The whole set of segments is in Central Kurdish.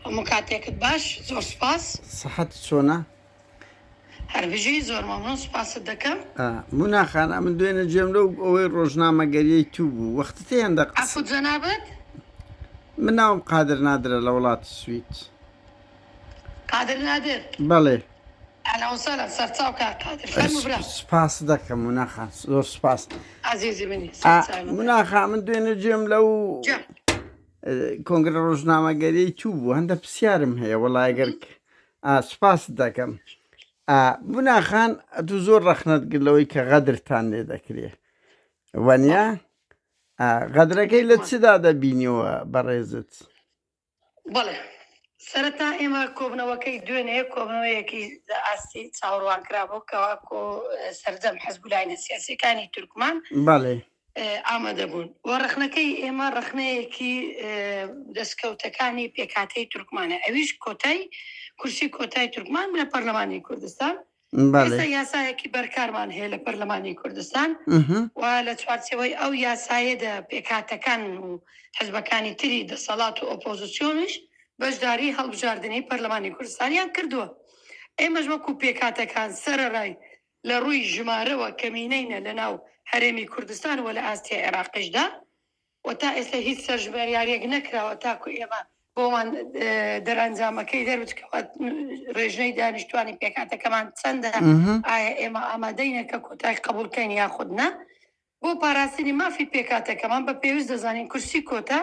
هەموو کاتێکت باش زۆر سوپاس. سەحەتت چۆنە؟ هەر بژی زۆر مەمنون سوپاست دەکەم. مونا خان ئەمن دوێنێ گوێم لەو ئەوەی ڕۆژنامەگەریەی تو بوو وەختت هەیە هەندە قسە. عەفوت جەنابت؟ من ناوم قادر نادرە لە وڵاتی سوید. قادر نادر؟ بەڵێ. اهلا وسهلا سەرچاو کاک قادر فەرموو برا. سوپاست دەکەم مونا خان زۆر سوپاس. عەزیزی منی سەرچاوی من. مونا خان من دوێنێ گوێم لەو جا. کۆنگرە ڕۆژنامەگەریەی تو بوو هەندە پرسیارم هەیە وەڵا گەر سوپاست دەکەم مونا خان ئەتوو زۆر ڕەخنەت گرت لەوەی کە غەدرتان لێ دەکرێ وەنیە غەدرەکەی لە چدا دەبینیەوە بەڕێزت؟ بەڵێ سەرەتا ئێمە کۆبنەوەکەی دوێنێ کۆبنەوەیەکی لە ئاستی چاوەڕوان کرابوو کەوا کۆ سەرجەم حزب و لایەنە سیاسیەکانی تورکمان بەڵێ ئامادە بوون و ڕەخنەکەی ئێمە ڕەخنەیەکی دەستکەوتەکانی پێکهاتەی تورکمانە ئەویش کۆتای کورسی کۆتای تورکمان لە پەرلەمانی کوردستان بەڵێ ئێستا یاسایەکی بەرکارمان هەیە لە پەرلەمانی کوردستان و لە چوارچێوەی ئەو یاسایەدا پێکهاتەکان و حزبەکانی تری دەسەڵات و ئۆپۆزسیۆنیش بەشداری هەڵبژاردنی پەرلەمانی کوردستانیان کردووە. ئێمەش وەکو پێکهاتەکان سەرەڕای لە ڕووی ژمارەوە کەمینەینە لەناو هەرێمی کوردستان و لە ئاستی عێراقیشدا و تا ئێستا هیچ سەرژمێریاریەک نەکراوە تاکو ئێمە بۆمان دەرئەنجامەکەی دەربچکەوە ڕێژەی دانیشتوانی پێکهاتەکەمان چەندە، ئایا ئێمە ئامادەینە کە کۆتای قبوڵ کەین یاخود نا. بۆ پاراستنی مافی پێکهاتەکەمان بە پێویست دەزانین کورسی کۆتا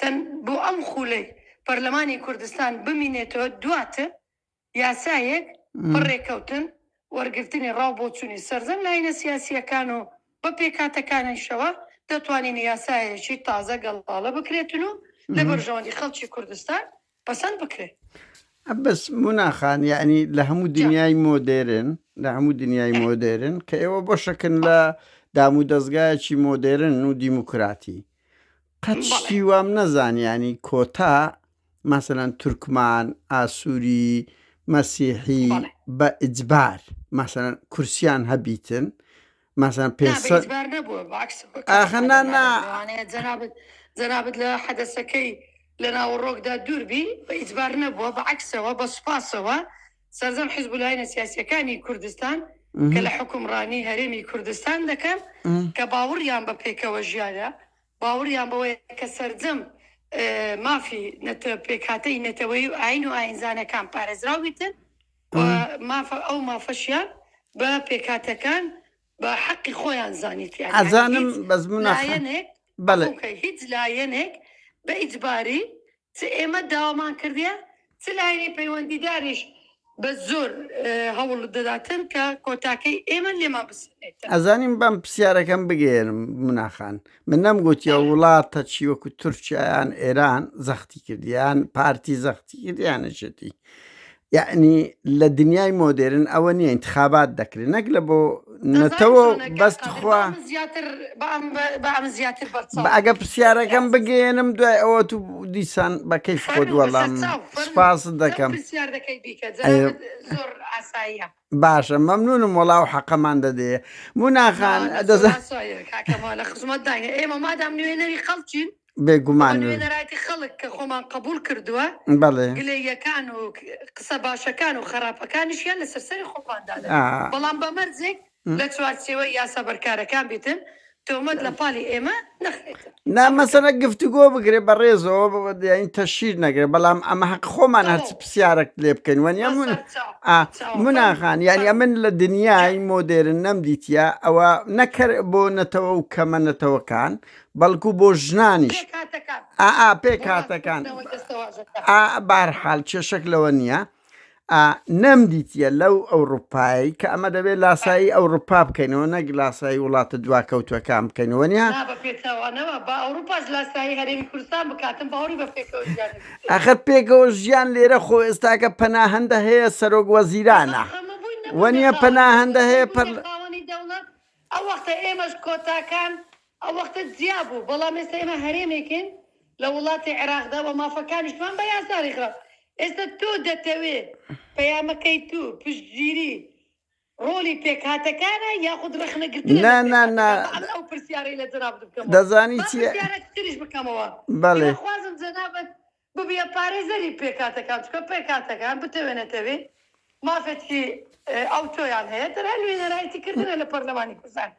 تەن بۆ ئەم خولەی پەرلەمانی کوردستان بمینێتەوە دواتر یاسایەک بە ڕێکەوتن وەرگرتنی ڕاو بۆچونی سەرجەم لاینە سیاسیەکان و بە پێکهاتەکانیشەوە دەتوانین یاسایەکی تازە گەڵاڵە بکرێتن و لە بەرژەوەندی خەڵکی کوردستان پەسەند بکرێت. بەس مونا خان یەعنی لە هەموو جا. دنیای مۆدێرن لە هەموو دنیای مۆدێرن کە ئێوە بەشەکن لە دام و دەزگایەکی مۆدێرن و دیموکراتی قەت بەڵێ. شتی وام نەزانی یانی کۆتا مەسەلەن تورکمان، ئاسووری، مەسیحی بەڵێ. بە ئیجبار مەسەلەن کورسیان هەبیتن مەسەلەن نا بە 500 ئیجبار نەبووە بە عەکس کاک ئاخە قادر نا نادر نا لەوانەیە جەنابت جەنابت لە حەدەسەکەی لە ناوەڕۆکدا دوور بی بە ئیجبار نەبووە بە عەکسەوە بە سوپاسەوە سەرجەم حیزب و لایەنە سیاسیەکانی کوردستان کە لە حوکمڕانی هەرێمی کوردستان دەکەن کە باوڕیان بە پێکەوە ژیانە باوڕیان بەوەیە کە سەرجەم مافی پێکهاتەی نەتەوەیی و ئایین و ئایینزانەکان پارێزراو بیتن و مافە ئەو مافەشیان بە پێکهاتەکان بە حەقی خۆیان زانیتیان یانی ئەزانم هیچ بەس مناخە لایەنێک بەڵێ عەفوو کەی هیچ لایەنێک بە ئیجباری چ ئێمە داوامان کردیە چ لایەنی پەیوەندیداریش بە زۆر هەوڵ دەداتن کە کۆتاکەی ئێمە لێمان بسەنێتن. ئەزانیم بەم پرسیارەکەم بگەیەنم مونا خان من نەمگوتیە وڵاتە چی وەکو تورکیا یان ئێران زەختی کرد یان پارتی زەختی کرد یان یەکێتی یعنی لە دنیای مۆدێرن ئەوە نییە انتخابات دەکرێت نەک لە بۆ نەتەوە بەس تخوا ئەگە پرسیارەکەم بگەێنم دوای ئەوە تو دیسان بە کەیف خۆت وەڵام سپاست دەکەم باشە مەمنونم وەڵا و حەقەمان دەدەیە موناخان دەزان ئێمە مادام نوێنەری خەڵکین بێگومان ئەوە نوێنەرایەتی خەڵک کە خۆمان قبوڵ کردووە بەڵێ گلەییەکان و قسە باشەکان و خەراپەکانیشیان لەسەر سەری خۆمان دادەنێین ئا. بەڵام بە مەرجێک لە چوارچێوەی یاسا بەرکارەکان بیتن تۆمەت لە پاڵی ئێمە نەخرێتن. نا مەسەلە گفتوگۆ بکرێ بە ڕێزەوە یانی تەشهیر نەکرێ بەڵام ئەمە هەق خۆمان هەرچ تەواو پرسیارەک لێ بکەین وەنیە بە من سەرچاو ئا چاو مونا فەرموو خان یانی فەرموو ئەمن لە دنیای جا مۆدێرن نەمدیتیە ئەوە نەکەر بۆ نەتەوە و کەمە نەتەوەکان بەڵکو بۆ ژنانیش پێکهاتەکان ئا ئا بۆ پێکهاتەکان ڕاستکردنەوەی دەستەواژەکان. ئا بەهەرحاڵ کێشەک لەوە نییە ئا نەمدیتیە لەو ئەوڕوپای کە ئەمە دەبێت لاسایی ئەوڕوپا بکەینەوە نەک لاسایی وڵاتە دواکەوتوەکان بکەینەوە نیە؟ نا بە پێچەوانەوە با ئەوڕوپاش لاسایی هەرێمی کوردستان بکاتن باوەڕی بە پێکەوە ژیان نەبیتن. ئاخر پێکەوە ژیان لێرە خۆ ئێستاکە پەناهەندە هەیە سەرۆک وەزیرانە خەمە بووین نەبووینە وەنیە خاوەنی پەناهەندە دەوڵەت، هەیە کەی پەر بووینە خاوەنی دەوڵەت ئەو وەختە ئێمەش کۆتاکان ئەو وەختە جیا بوو، بەڵام ئێستا ئێمە هەرێمێکین لە وڵاتی عێراقدا و مافەکانیشمان بە یاسا ڕێکخراوە. ئێستا تۆ دەتەوێ پەیامەکەی تو پشتگیری ڕۆڵی پێکهاتەکانە یاخود ڕەخنەگرتنە لە نا نا نا پێکهاتەکان؟ با ئەمن ئەو پرسیارەی لە جەنابت بکەمەوە. دەزانی با چیە پرسیارێکی تریش بکەمەوە. بەڵێ. هیواخوازم جەنابت. ببیە پارێزەری پێکهاتەکان، چونکە پێکهاتەکان بتەوێ نەتەوێ مافێکی ئەوتۆیان هەیە تەنها نوێنەرایەتی کردنە لە پەرلەمانی کوردستان.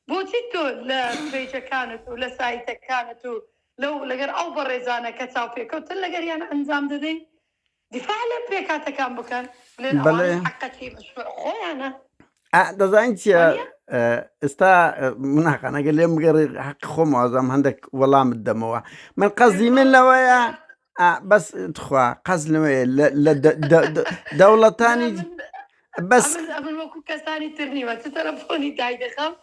بۆچی تۆ لە پەیجەکانت و لە سایتەکانت و لەو لەگەر ئەو بەڕێزانە کە چاوپێکەوتن لەگەریان ئەنجام دەدەی دیفاع لە پێکهاتەکان بکەن بلێن بەڵێ. ئەوانەش حەقەکی مەشروع خۆیانە. ئا دەزانی چیە وانیە؟ ئێستا مناخان ئەگەر لێم بگەڕێ حەقی خۆم وازم هەندێک وەڵامت دەمەوە من قەزی من لەوەیە ئا بەس تخوا قەز لەوەیە لە نا دەوڵەتانی من بەس ئەمن ئەمن وەکو کەسانی تر نیمە چ تەلەفۆنی دایدەخەم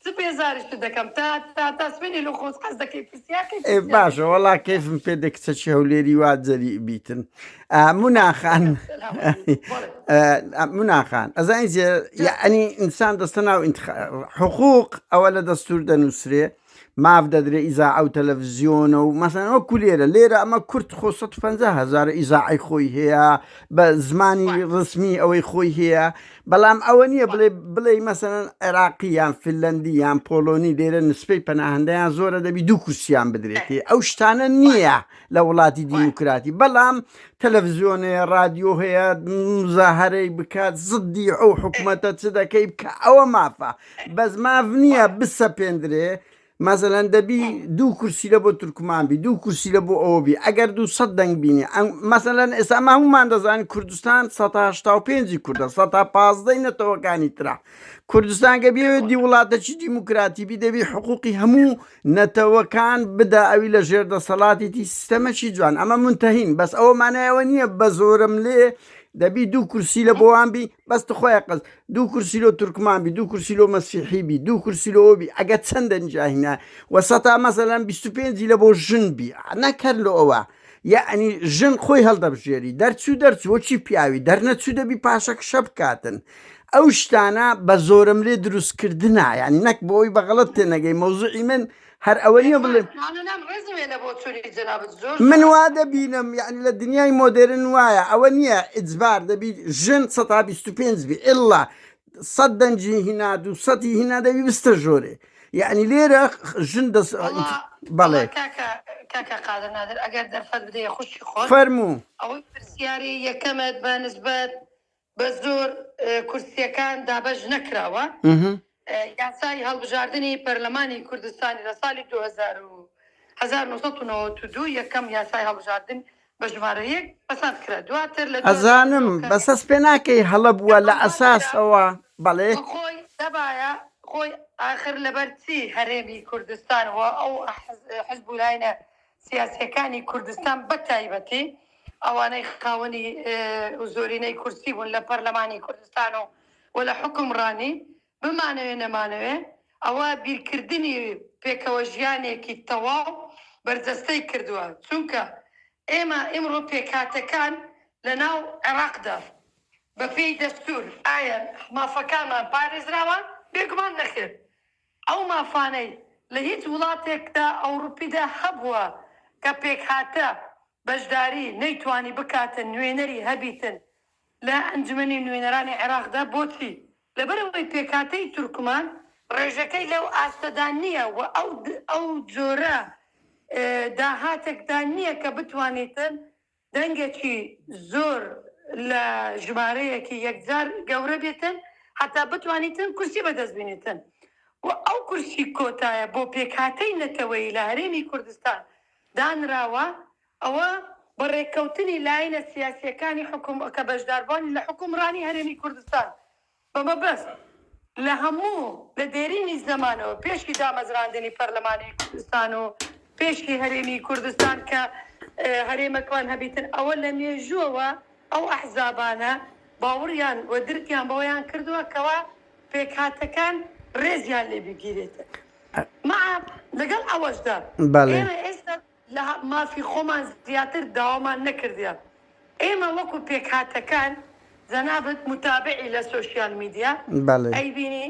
چ بێزاریشت دەکەم تا تا تا سبەینێ لۆ خۆت حەز دەکەی پرسیار کەی ئێ پرسیار باشە دەکەی. وەڵا کەیفم پێ دێ کچەکی هەولێری وا جەری بیتن ئا، مونا خان سەلامەت بی. بەڵێ. ئا، مونا خان ئەزانی چیە جا یەعنی ئینسان دەستە ناو ئینتخا حقوق ئەوە لە دەستور دەنووسرێ ماف دەدرێ ئیزاعە و تەلەفزیۆنە و مەسەلەن وەکو لێرە لێرە ئەمە کورد خۆ 150 هەزار ئیزاعەی خۆی هەیە بە زمانی ڕسمی ئەوەی خۆی هەیە بەڵام ئەوە نییە بڵێ بڵێ مەسەلەن عێراقی یان فنلندی یان پۆلۆنی لێرە نسبەی پەناهەندەیان زۆرە دەبی دوو کورسیان بدرێتێ ئەو شتانە نییە لە وڵاتی دیموکراتی بەڵام تەلەڤزیۆن هەیە ڕادیۆ هەیە مزاهرەی بکات زدی ئەو حکومەتە چ دەکەی بکە ئەوە مافە بەس ماف نییە بسەپێندرێ مەسەلەن دەبی دوو کورسی لە بۆ تورکمان بی دوو کورسی لە بۆ ئەوە بی ئەگەر 200 دەنگ بینی مەسەلەن ئێستا ئەمە هەمومان دەزانین کوردستان 185 کوردە 115 نەتەوەکانی ترە کوردستان گە بێوێت دی وڵاتەکی دیموکراتی بی دەبی حقوقی هەموو نەتەوەکان بدا ئەوی لە ژێر دەسەڵاتیتی سیستەمەکی جوان ئەمە منتەهین بەس ئەوە مانای ئەوە نییە بە زۆرم لێ دەبی دوو کورسی لە بۆوان بی بەس تخوایە قەز دوو کورسی لۆ تورکمان بی دوو کورسی لۆ مەسیحی بی دوو کورسی لۆ بی ئەگە چەند دەنجاهینا وە سەتا مەسەلەن 25 لە بۆ ژن بی نەک هەر لۆ ئەوە یەعنی ژن خۆی هەڵدەبژێری دەرچوو دەرچوو وەکی پیاوی دەرنەچوو دەبی پاشەکشە بکاتن ئەو شتانە بە زۆرەملێ دروستکردنە یعنی نەک بۆ ئەوی بە غەڵەت تێنەگەی مەوزوعی من هەر ئەوە نییە بڵێم من وا دەبینم یعنی لە دنیای مۆدێرن وایە ئەوە نییە ئیجبار دەبی ژن 125 بی ئللا سەد دەنگی هینا دوو سەدی هینا دەبی بستە ژۆرێ یعنی لێرە ژن دەس بەڵێ کاکە قادر نادر ئەگەر دەرفەت بدەیە خوشکی خۆت فەرموو ئەوەی پرسیاری یەکەمت بە نسبەت بە زۆر کورسیەکان دابەش نەکراوە. یاسای هەڵبژاردنی پەرلەمانی کوردستانی لە ساڵی 1992 یەکەم یاسای هەڵبژاردن بە ژمارە یەک پەسەند کرا دواتر لە ئەزانم بەس هەست پێ ناکەی هەڵە بووە لە ئەساسەوە بەڵێ. خۆی دەبایە خۆی ئاخر لەبەر چی هەرێمی کوردستان و ئەو حزب و لایەنە سیاسیەکانی کوردستان بە تایبەتی ئەوانەی خاوەنی زۆرینەی کورسی بوون لە پەرلەمانی کوردستان و و لە حوکمڕانی بمانەوێ نەمانەوێ ئەوە بیرکردنی پێکەوە ژیانێکی تەواو بەرجەستەی کردووە چونکە ئێمە ئیمڕۆ پێکهاتەکان لە ناو عێراقدا بە پێی دەستور ئایا مافەکانمان پارێزراوە؟ بێگومان نەخێر ئەو مافانەی لە هیچ وڵاتێکدا ئەوڕوپیدا هەبووە کە پێکهاتە بەشداری نەیتوانی بکاتن نوێنەری هەبیتن لە ئەنجومەنی نوێنەرانی عێراقدا بۆچی؟ لەبەرئەوەی پێکهاتەی تورکمان ڕێژەکەی لەو ئاستەدا نییە و ئەو ئەو جۆرە داهاتێکدا نییە کە بتوانیتن دەنگێکی زۆر لە ژمارەیەکی یەکجار گەورە بێتن هەتا بتوانیتن کورسی بەدەست بینیتن و ئەو کورسی کۆتایە بۆ پێکهاتەی نەتەوەیی لە هەرێمی کوردستان دانراوە ئەوە بە ڕێککەوتنی لایەنە سیاسییەکانی حکوم کە بەشداربووانی لە حوکمڕانی هەرێمی کوردستان بە مەبەست لە هەموو لە دێرینی زەمانەوە پێشی دامەزراندنی پەرلەمانی کوردستان و پێشی هەرێمی کوردستان کە هەرێمەکمان هەبیتن ئەوە لە مێژووەوە ئەو ئەحزابانە باوڕیان و درکیان بەوەیان کردووە کەوا پێکهاتەکان ڕێزیان لێ بگیرێتن مەع لەگەڵ ئەوەشدا ئێمە ئێستا لە مافی خۆمان زیاتر داوامان نەکردیە. ئێمە وەکو پێکهاتەکان جەنابت موتابعی لە سۆشیال میدیا ئەیبینی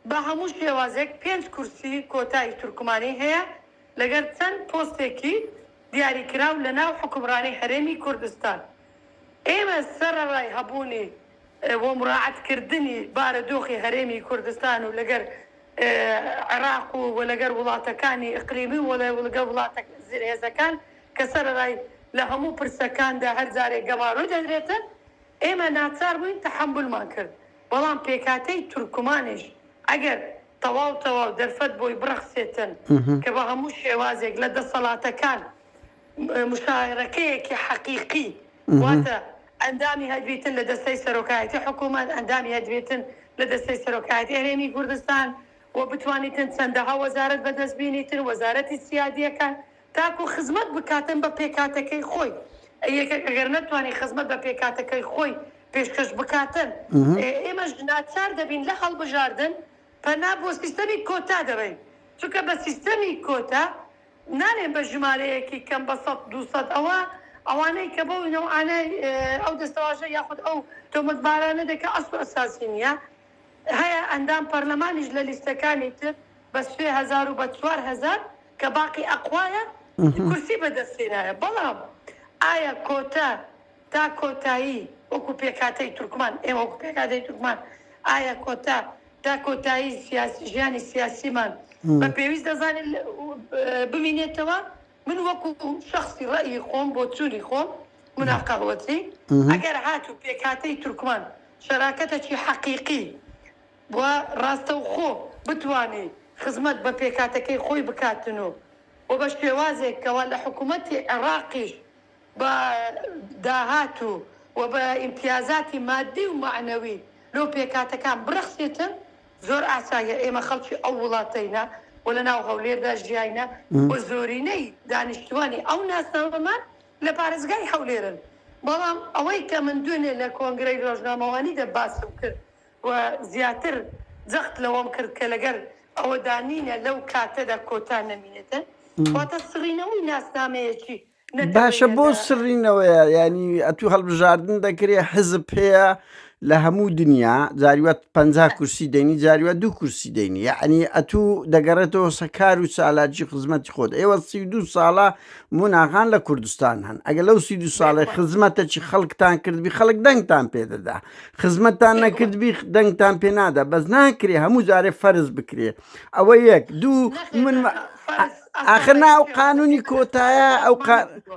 بە هەموو شێوازێک پێنج کورسی کۆتای تورکمانی هەیە لەگەر چەند پۆستێکی دیاریکراو لە ناو حوکمڕانی هەرێمی کوردستان. ئێمە سەرەڕای هەبوونی و موراعەت کردنی بارەدۆخی هەرێمی کوردستان و لەگەر عێراق و و لەگەر وڵاتەکانی ئیقلیمی و لەگەر وڵاتە زلهێزەکان کە سەرەرای لە هەموو پرسەکاندا هەر جارێک گەمارۆ دەدرێتن، ئێمە ناچار بووین تەحەمولمان کرد، بەڵام پێکهاتەی تورکمانیش ئەگەر تەواو تەواو دەرفەت بۆی بڕەخسێتن کە بە هەموو شێوازێک لە دەسەڵاتەکان مشارەکەیەکی حەقیقی واتە ئەندامی هەبیتن لە دەستەی سەرۆکایەتی حکوومەت، ئەندامی هەبیتن لە دەستەی سەرۆکایەتی هەرێمی کوردستان و بتوانیتن چەندەها وەزارەت بەدەست بینیتن، وەزارەتی سیادییەکان تاکو خزمەت بکاتن بە پێکهاتەکەی خۆی. یەکێک ئەگەر نەتوانی خزمەت بە پێکهاتەکەی خۆی پێشکەش بکاتن، ئێمەش ناچار دەبین لە هەڵبژاردن پەنا بۆ سیستەمی کۆتا دەبەین، چونکە بە سیستەمی کۆتا نالێم بە ژمارەیەکی کەم بە سەد دووسەد ئەوە ئەوانەی کە بەو نەوعانە ئەو دەستەواژە یاخود ئەو تۆمەتبارانە دەکەن ئەسڵ و ئەساسی نییە هەیە ئەندام پەرلەمانیش لە لیستەکانی تر بە 3000 و بە 4000 کە باقی ئەقوایە کورسی بەدەست هێنایە بەڵام ئایا کۆتا تا کۆتایی وەکو پێکهاتەی تورکمان ئێمە وەکو پێکهاتەی تورکمان ئایا کۆتا تا کۆتایی سیاسی ژیانی سیاسیمان بە پێویست دەزانین بمینێتەوە؟ من وەکو شەخسی ڕەئی خۆم بۆچوونی خۆم مونا قەهوەچی ئەگەر هاتوو پێکهاتەی تورکمان شەراکەتەکی حەقیقی و ڕاستەوخۆ بتوانی خزمەت بە پێکهاتەکەی خۆی بکاتن و و بە شێوازێک کەوا لە حکوومەتی عێڕاقیش بە داهات و و بە ئیمتیازاتی مادی و مەعنەوی لۆ پێکهاتەکان بڕەخسێتن زۆر ئاساییە ئێمە خەڵکی ئەو وڵاتەینە و لە ناو هەولێردا ژیاینە و زۆرینەی دانیشتوانی ئەو ناسنامەمان لە پارێزگای هەولێرن بەڵام ئەوەی کە من دوێنێ لە کۆنگرەی ڕۆژنامەوانیدا باسم کرد و زیاتر جەخت لەوەم کرد کە لەگەر ئەوەدا نینە لەو کاتەدا کۆتا نەمینێتن واتە سڕینەوەی ناسنامەیەکی باشە بۆ سڕینەوەیە ینی ئەتوو هەڵبژاردن دەکرێ حزب هەیە لە هەموو دنیا جاریوە پ کورسی دەینی جاریوە دوو کورسی دەینی یعنی ئەتوو دەگەڕێتەوە سەکار و چالاکی خزمەتی خۆت ئێوە 32 ساڵە مناغان لە کوردستان هەن ئەگە لەو 32 ساڵی خزمەتەکی خەڵکتان کردبی خەڵک دەنگتان پێدەدا خزمەتتان نەکردبی دەنگتان پێ نادا بەس ناکرێ هەموو جارێ فەرز بکرێ ئەوە یەک دوو من ئاخر نا ئەو قانونی کۆتایە ئەو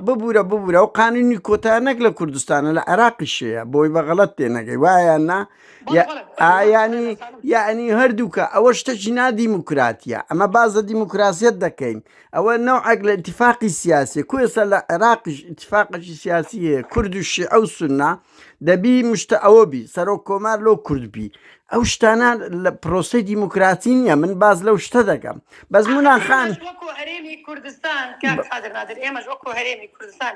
ببوورە ببوورە ئەو قانونی کۆتا نەک لە کوردستانە لە عێراقیش هەیە بۆی بە غەڵەت تێنەگەی وایە نا یعنی یعنی هەردووکە ئەوە شتێکی نادیموکراتیە ئەمە باز لە دیموکراسیەت دەکەین ئەوە نەوعێک لە اتفاقی سیاسی کو ئێستا لە عێراقیش اتفاقێکی سیاسی هەیە کورد و شیعە و سونە دەبی مشتە ئەوە بی سەرۆک کۆمار لۆ کورد بی ئەو شتانە لە پرۆسەی دیموکراتی نییە من باز لەو شتە دەکەم بەس مونا خان ئێمەش وەکو هەرێمی کوردستان کاک قادر نادر ئێمەش وەکو هەرێمی کوردستان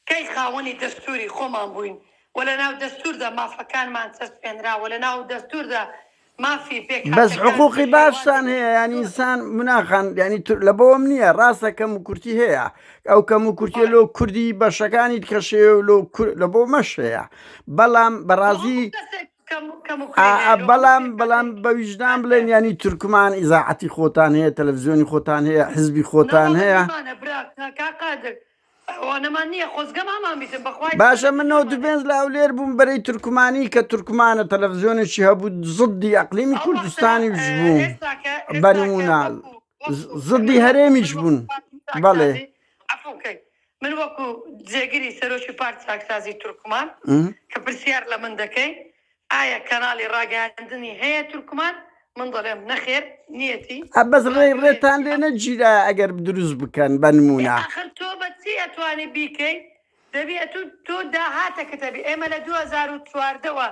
کەی خاوەنی دەستوری خۆمان بووین و لە ناو دەستوردا مافەکانمان چەسپێنرا و لە ناو دەستوردا مافی بەس پێکهاتەکان بە حقوقی باشتان شێوازێکی هەیە یانی ئینسان مونا خان یانی لە بۆم نییە ڕاستە کەم و کورتی هەیە ئەو کەم و کورتیە بەڵێ لۆ کوردی بەشەکانی کەشەیە و لۆ لە بۆ مەش هەیە بەڵام بۆ بەڕازی هەموو کەسێک کەم و کوڕی هەیە لۆ هەموو بەڵام بەڵام پێکهاتەیەکی بە ویژدان بڵێن هەیە. ینی تورکمان ئیزاعەتی خۆتان هەیە تەلەڤزیۆنی خۆتان هەیە حزبی خۆتان نەوەڵا هەیە نیمانە برا کاک قادر ئەوانەمان نییە خۆزگەم هەمان بیتن بەخوای باشە من تەلەڤزیۆنمان نەوەد و هەیە. پێنج لە هەولێر بووم بەرەی تورکمانی کە تورکمانە تەلەڤزیۆنێکی هەبوو زدی ئەقلیمی ئەو وەختە کوردستانیش بوو ئێستاکە بە ئێستاکە نموونە وەکو وەکو زدی من وەکو هەرێمیش من وەکو بوون پارتی بەڵێ چاکسازی عەفوو کەی من وەکو جێگری سەرۆکی پارتی چاکسازی تورکمان کە پرسیار لە من دەکەی ئایا کەناڵی ڕاگەیاندنی هەیە تورکمان؟ من دەڵێم نەخێر نیەتی. ئە بەس ڕێ ڕێتان ڕادیۆیەکی لێ نەگیرایە ئەگەر دروست بکەن بە نموونە. ئاخر تۆ بە چی ئەتوانی بیکەی دەبی ئەتوو تۆ داهاتەکت هەبی ئێمە لە 2014 وە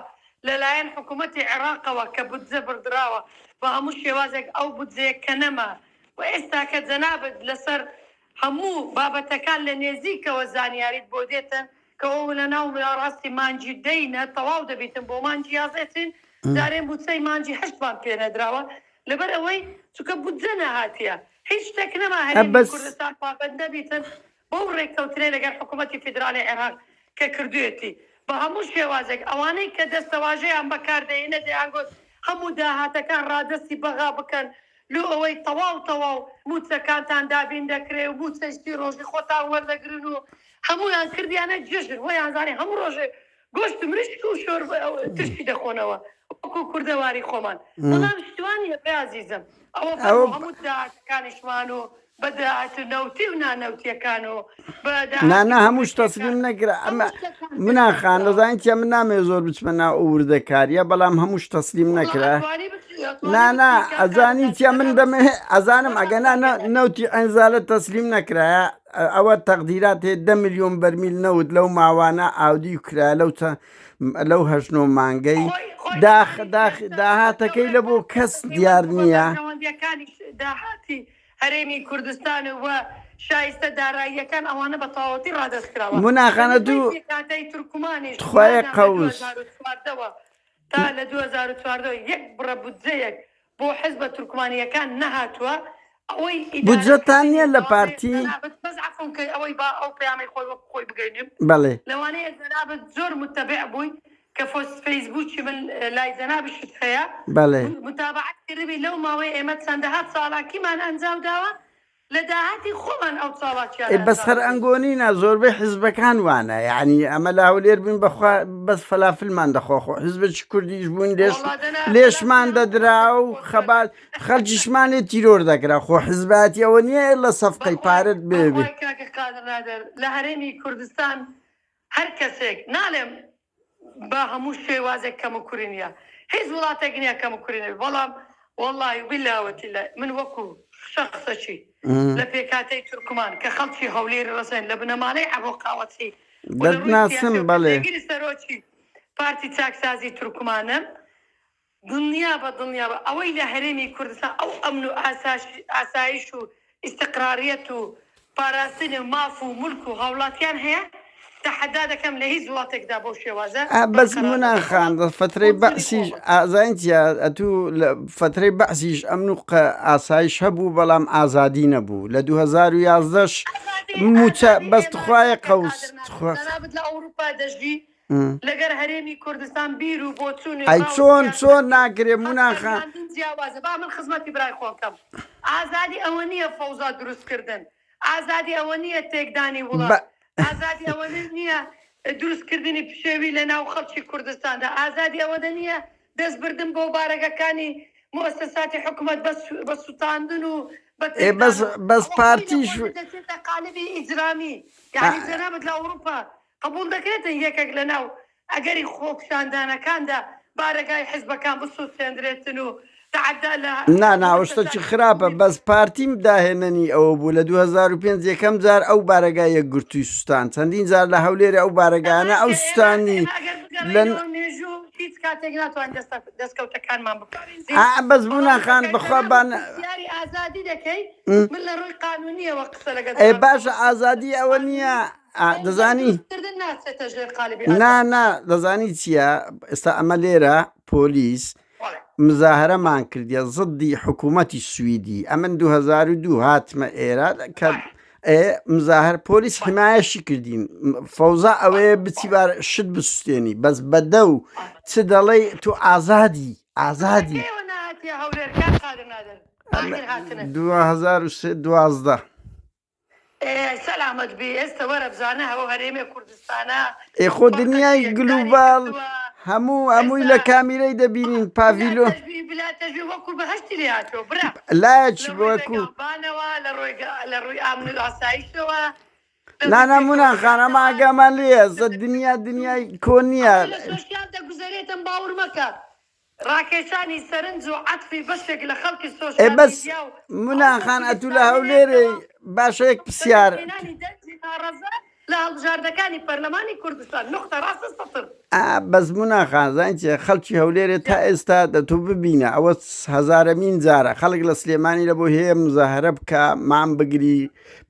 لەلایەن حکوومەتی عێراقەوە کە بودجە بڕدراوە بە هەموو شێوازێک ئەو بودجەیە کە نەما و ئێستا کە جەنابت لەسەر هەموو بابەتەکان لە نێزیکەوە زانیاریت بۆ دێتن کە ئەو لە ناو ڕاستی مانگی دەی نە تەواو دەبیتن بۆ مانگی یازدە چین جارێ موچەی مانگی هەشتمان پێ نەدراوە لەبەر ئەوەی چونکە بودجە نەهاتیە هیچ شتێک نەما هەرێمی بەس کوردستان پابەند نەبیتن بەو ڕێککەوتنەی لەگەر حکوومەتی فیدراڵی عێراق کە کردوویەتی بە هەموو شێوازێک ئەوانەی کە دەستەواژەیان بەکار دەهێنە دەیانگوت هەموو داهاتەکان ڕادەستی بەغا بکەن لۆ ئەوەی تەواو تەواو مووچەکانتان دابین دەکرێ و مووچەی سی ڕۆژی خۆتان وەردەگرن و هەموویان کردیانە جەژن وەیان زانی هەموو ڕۆژێ گۆشت و مریشک و شۆربە ترشی دەخۆنەوە وەکو کوردەواری خۆمان بەڵام شتوانیە برا ئازیزم ئەوە ئەوە فەرموو هەموو داهاتەکانیشمان و بە داهاتە نەوتی و نانەوتیەکان و بە نا داهاتی نا هەمووش گومرگیەکان تەسلیم نەکرا ئەمە هەموو شتەکان منا تەسلیم خان کراوە. دەزانین چیە من نامەوێ زۆر بچمە ناو ئەو وردەکاریە بەڵام هەمووش تەسلیم وەڵا نەکرا ئەتوانی بچی نا ئەتوانی نا بچی کاک قادر ئەزانی نادر چیە من جەنابت دەمەوێ ئەزانم زۆر ئەگەنا باشمان نە پێ دەکەی. نەوتی عێنزالە تەسلیم نەکرایە ئەوە تەقدیرات هەیە دە ملیۆن بەرمیل نەوت لەو ماوانە ئاودیو کرا لەو چە لەو هەشت نۆ مانگەی خۆی خۆی داخ دەزانی داخ سیاسەتە داهاتەکەی لە بۆ گەورەکان کەس کە پەیوەند دیار بوو بە نییە. بەرژەوەندیەکانی داهاتی هەرێمی کوردستان و شایستە داراییەکان ئەوانە بە تەواوەتی ڕادەست کراوە. مونا لە خان نسبەی ئەتوو پێکهاتەی تورکمانیش تخوایە مادام لە قەوس. 2014 وە تا لە 2014 وە یەک بڕە بودجەیەک بۆ حزبە تورکمانییەکان نەهاتووە، ئەوەی بودجەتان ئیدارەکردنی نییە لە لەوانەیە پارتی؟ جەنابت بەس عەفوم کەی ئەوەی با ئەو پەیامەی خۆی وەکو خۆی بگەینم. بەڵێ. لەوانەیە جەنابت زۆر متەبع بووی کە فۆس فەیسبووکی من لای جەنابیشت هەیە بەڵێ. متابەعەت کردبی لەو ماوەی ئێمە چەندەها چالاکیمان ئەنجام داوە لە داهاتی خۆمان ئەو چالاکیانە ئەی بەس ئەنجام هەر دەدەین. ئەنگۆ نینە زۆربەی حیزبەکان وانە یەعنی ئەمە لە هەولێر بووین بەخوا بەس فەلافلمان دەخوا خۆ حیزبێکی کوردیش بووین لێش وەڵا دەنا فەلافل لێشمان لە هەموو دەدرا وڵاتێک و خۆشترە. خەبات خەلکیشمان لێ تیرۆر دەکرا خۆ حیزبایەتی ئەوە نییە لە سەفقەی بەخوای پارەت بێ بێ. بەخوای کاکە قادر نادر لە هەرێمی کوردستان هەر کەسێک ناڵێم بە هەموو شێوازێک کەم و کوری نیە هیچ وڵاتێک نیە کەم و کوری نەبێ بەڵام وەڵی و بیلا وەتیلا من وەکو شەخسەکی لە پێکهاتەی تورکمان کە خەڵکی هەولێری ڕەسەن لە بنەماڵەی عەبۆ قاوەچی و لە ڕووی دەتناسم سیاسیەوە کە بەڵێ. جێگری سەرۆکی پارتی چاکسازی تورکمانم دڵنیابە دڵنیابە ئەوەی لە هەرێمی کوردستان ئەو ئەمن و ئاسایش و ئیستقراریەت و پاراستنی ماف و مولک و هاوڵاتیان هەیە تەحەدا دەکەم لە هیچ وڵاتێکدا بەو شێوازە ئا بەس بەرقەرار مونا نەبێت خان ئەوە دە فەترەی بۆچوونی بەعسیش خۆمە. ئازانی چیە ئەتوو لە فەترەی بەعسیش ئەمن و قە ئاسایش هەبوو بەڵام ئازادی نەبوو لە 2011 ش ئازادی موچە ئازادی بەس ئێمە تخوایە کاکە قەوس قادر نادر تخوا جەنابت لە ئەوروپا دەژی لەگەر هەرێمی کوردستان بیر و بۆچوونی ئەی ڕا و چۆن چۆن سیاسەت و ناکرێ مونا خان هەڵسەنگاندن جیاوازە با من خزمەتی برای خۆم کەم ئازادی ئەوە نییە فەوزا دروست کردن ئازادی ئەوە نییە تێکدانی بە وڵات ئازادی ئەوە نییە دروست کردنی پشێوی لە ناو خەڵکی کوردستاندا ئازادی ئەوە نییە دەست بردن بۆ بارەگەکانی موئەسەساتی حکومەت بە سوتاندن و بە ئێ بەس تێکدان و بەس ئەوە خۆی لە پارتیش خۆی دەچێتە قالبی ئیجرامی یانی جەنابت لە ئەوروپا قبوڵ دەکرێتن یەکێک لەناو ئەگەری خۆپیشاندانەکاندا بارەگای حزبەکان بسوتێندرێتن و تەعەدا لە نا نا ئەوە شتەکی موئەسەساتی خراپە حکومی بەس پارتیم داهێنەنی ئەوە بوو لە 2005 یەکەم جار ئەو بارەگای یەکگرتووی سوستان چەندین جار لە هەولێرێ ئەو بارەگایانە ئەو باشە ئێمە سوستانی ئێمە ئەگەر لە بگەڕێینەوە مێژوو هیچ کاتێک ناتوانین دەستە دەستکەوتەکانمان بپارێزین ئا بەس بەڵام مونا خان ئەگەر بەخوا جەنابت بان پرسیاری ئازادی دەکەی من لە ڕووی قانونیەوە قسە لەگەڵ ئێ جەنابت باشە دەکەم ئازادی ئەوە نییە قانونی ئا فەوزای دەزانی دروستکردن ناچێتە ژێر قالبی نا ئازادی. نا دەزانی چییە ئێستا ئەمە لێرە پۆلیس بەڵێ. مزاهرەمان کردیە زدی حکوومەتی سویدی ئەمن 2002 هاتمە ئێرە کە بەڵێ. ئێ مزاهر پۆلیس بەڵێ. حمایەشی کردین فەوزا بەڵێ. ئەوەیە بچی بەڵێ. بار شت بسوتێنی بەس بەدەو بەڵێ. چ دەڵێی تو ئازادی ئازادی. کەیەوە نەهاتیە هەولێر کاک قادر نادر ئاخر هاتنت؟ 2003 12. ئێ سەلامەت بی ئێستە وەرە بزانە ئەو هەرێمێ کوردستانە ئێ خۆ فەرقە دنیای چیە کاری گلوبال کردووە هەموو هەمووی لە ئێستا کامیرەی دەبینین بلا پاڤیلۆ تەژبی بلا تەژبی وەکو بەهەشتی لێ هاتووە برا لایەک لە ڕووی وەکو ڕێگاوبانەوە لە ڕووی لە ڕووی ئامن و ئاسایشەوە لە نا ڕووی نا پێکەوە مونا خان ئەمە ژیانەوە ئاگامان لێیە لە زە دنیا سەرکەوتن دنیای کۆن نییە ئەوەی لە سۆشیال دەگوزەرێتم باور مەکە ڕاکێشانی سەرنج و عەتفی بەشێک لە خەڵکی ئێ سۆشیال بەس میدیا و مونا ئەو خان ئەتوو لە پۆپولیستانەیە هەولێرێی کەوا باشە یەک پرسیار بەدەستهێنانی دەنگی ناڕەزا لە هەڵبژاردەکانی پەرلەمانی کوردستان نوقتە ڕاستە سەتر. ئا بەس مونا خان زانی چیە خەڵکی هەولێرێ تا جا. ئێستا دەتوو ببینە ئەوە هەزارەمین جارە خەڵک لە سلێمانی لە بۆ هەیە مزاهرە بکا مان بگری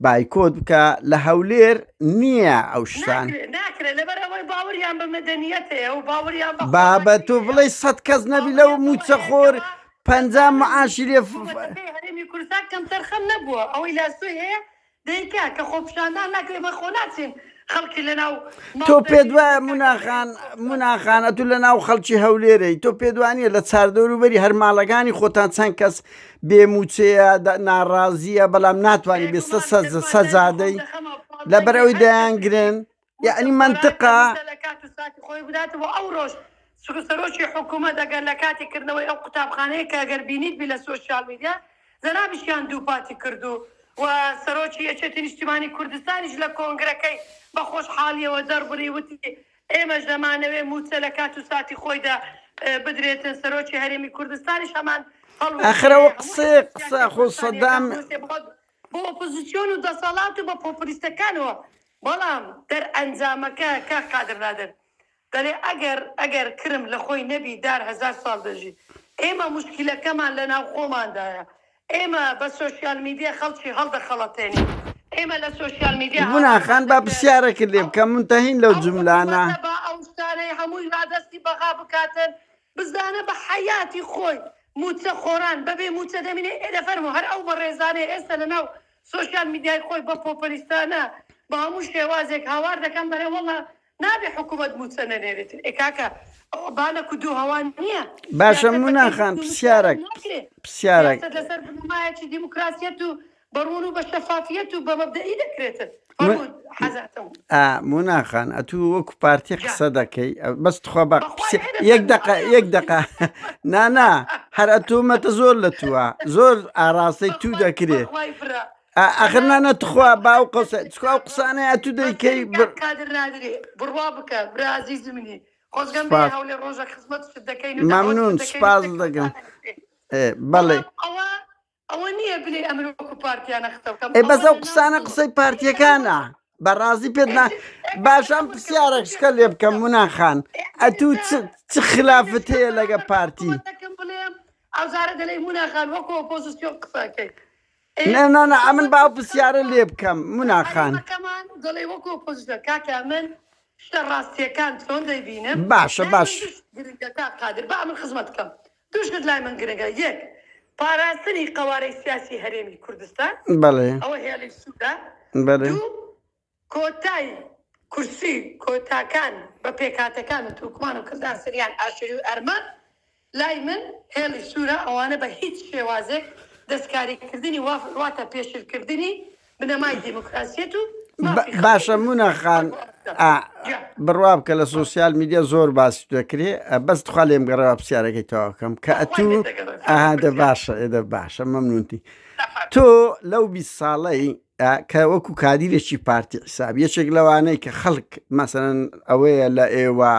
بایکۆت بکا لە هەولێر نییە ئەو شتان. ناکرێ ناکرێ لەبەر ئەوەی باوریان بە مەدەنیەت هەیە و باوریان بە بابە خۆڕاگری تۆ هەیە بڵێی سەت کەس نەبی لەو باوریان بەوە موچە هەیە خۆر کەوا پەنجا دەزانن معاشی لێ حکومەتەکەی هەرێمی کوردستان کەمتەرخەم نەبووە ئەوەی لاسۆی هەیە دەیکا کە خۆپیشاندان ناکرێ ئێمە خۆ ناچین خەڵکی لەناو ماڵ تۆ پێت دەربێنین وایە کاکە مونا بڵێین خان خۆپیشاندان مونا خان بکەن. ئەتوو لەناو خەڵکی هەولێرەی تۆ پێت وانییە لە چاردەوروبەری هەر ماڵەکانی خۆتان چەند کەس بێ موچەیە ناڕازیە بەڵام ناتوانانی بێستە بێگومان بێگومان دەنگی خۆم سەجادەی دەخەمە پاڵ لەبەر دەنگی ئەوەی هەر کەسێکی دەیانگرن یعنی موچەخۆران کە منطقە موچە لە کات و ساتی خۆی بداتەوە ئەو ڕۆژ سەرۆکی حکوومەت ئەگەر لە کاتی کردنەوەی ئەو قوتابخانەیە کە ئەگەر بینیت بی لە سۆشیال میدیا جەنابیشیان دووپاتی کرد و و سەرۆکی یەکێتی نیشتیمانی کوردستانیش لە کۆنگرەکەی بە خۆشحاڵیەوە دەربڕی وتی ئێمەش دەمانەوێ مووچە لە کات و ساتی خۆیدا بدرێتن، سەرۆکی هەرێمی کوردستانیش هەمان هەڵوێستی ئاخر ئەوە هەیە، هەموو قسەیە حزبە قسە سیاسیە خۆ کوردستانیەکان سەدام بنووسێ بۆ ئۆپۆزسیۆن و دەسەڵات و بە پۆپۆلیستەکانەوە، بەڵام دەرئەنجامەکە کاک قادر نادر دەلێ ئەگەر ئەگەر کرم لە خۆی نەبی دار هەزار ساڵ دەژی. ئێمە موشکیلەکەمان لە ناو خۆماندایە. ئێمە بە سۆشیال میدیا خەڵکی هەڵدەخەڵەتێنین. ئێمە لە سۆشیال میدیا مونا هاوارمان خان با دەکرد پرسیارەکت لێ ئەو بکەم مونتەهین لەو ئەو جوملانە. حکومەتە با ئەو شتانەی هەمووی ڕادەستی بەغا بکاتن بزانە بە حەیاتی خۆی موچە خۆران بەبێ موچە دەمینێ ئێ دەفەرموو هەر ئەو بەڕێزانەی ئێستا لە ناو سۆشیال میدیای خۆی بە پۆپۆلیستانە بە هەموو شێوازێک هاوار دەکەن دەڵێ وەڵا نابێ حکومەت موچە نەنێرێتن ئێ کاکە ئەوە بانەک و دوو هەوا نییە باشە سیاسەت بە مونا کەیفی خان دوو مسیارەت پرسیارەک ناکرێ پرسیارەک سیاسەت لەسەر بنەمایەکی دیموکراسیەت و بە ڕوون و بە شەفافیەت و بە مەبدەئی دەکرێتن من فەرموو حەزاتم ئا مونا خان ئەتوو وەکو پارتی جا قسە دەکەی بەس تخوا با بەخوای پرسیا ئێرە یەک فەرموو دەقە ئەوەیان یەک دەقە نا نا هەر ئەتوو مەتە زۆر لە تووە زۆر ئاراستەی توو بەخوای دەکرێ بەخوای برا ئەخر ئەمە نا نا تخوا ئەمە با هەر ئەو قسە کەسێک چکا ئەو قسانەی ئەتوو دەیکەی بەسەری بر کاک قادر نادری بڕوا بکە برا ئازیزی منی خۆزگەم بێ سپاس هەولێر ڕۆژێک خزمەتشت دەکەین و دەعوەتشت مەمنون دەکەین و سپاس شتێکمان دەکەم دانەنیشێ ئێ بەڵێ بەڵام ئەوە ئەوە نییە بلێ ئەمن وەکو پارتیانە قسە بکەم ئێ بەس ئەوە ئەو لە ناو قسانە دڵم قسەی ئێ پارتیەکانە بەڕازی پێت نا ئێ باشە ئەم سەبر کە پرسیارێک شکە لێ بکەم مونا خان ئێ ئەتوو چ ئێستا چ ئێستا خلافت شتە هەیە لەگە بەرامبەر بە پارتی حکومەتەکەم بڵێم ئەوجارە دەلێی مونا خان وەکو ئۆپۆزسیۆن قسە ئەکەی ئێ نا نا نا ئەمن با ئەو حکومەتی پرسیارە خەڵکە لێ بکەم مونا خان هەرێمەکەمان دەڵێ وەکو ئۆپۆزسیۆن کاکە من شتە ڕاستیەکان چۆن دەیبینم باشە لای باش من دوو شت گرنگە کاک قادر با ئەمن خزمەت بکەم دوو شت لای من گرنگە یەک پاراستنی قەوارەی سیاسی هەرێمی کوردستان بەڵێ ئەوە هێڵی سوورە بەڵێ دوو کۆتای کورسی کۆتاکان بە پێکهاتەکان و تورکمان و کلدان سریان ئاشوری و ئەرمەن لای من هێڵی سوورە ئەوانە بە هیچ شێوازێک دەستکاری کردنی واتە پێشلکردنی بنەمای دیموکراسیەت و مافی خەڵکی باشە مونا خان بڕوا بکە لە سۆسیال میدیا زۆر باسی دەکرێ بەس تخوا لێم گەڕەوە پرسیارەکەی تەواو کەم کە ئەتوو ئەها دە باشە ئێدە باشە مەمنونتی تۆ لەو 20 ساڵەی کە وەکو کادیرێکی پارتی حیساب یەکێک لەوانەی کە خەڵک مەسەن ئەوەیە لە ئێوە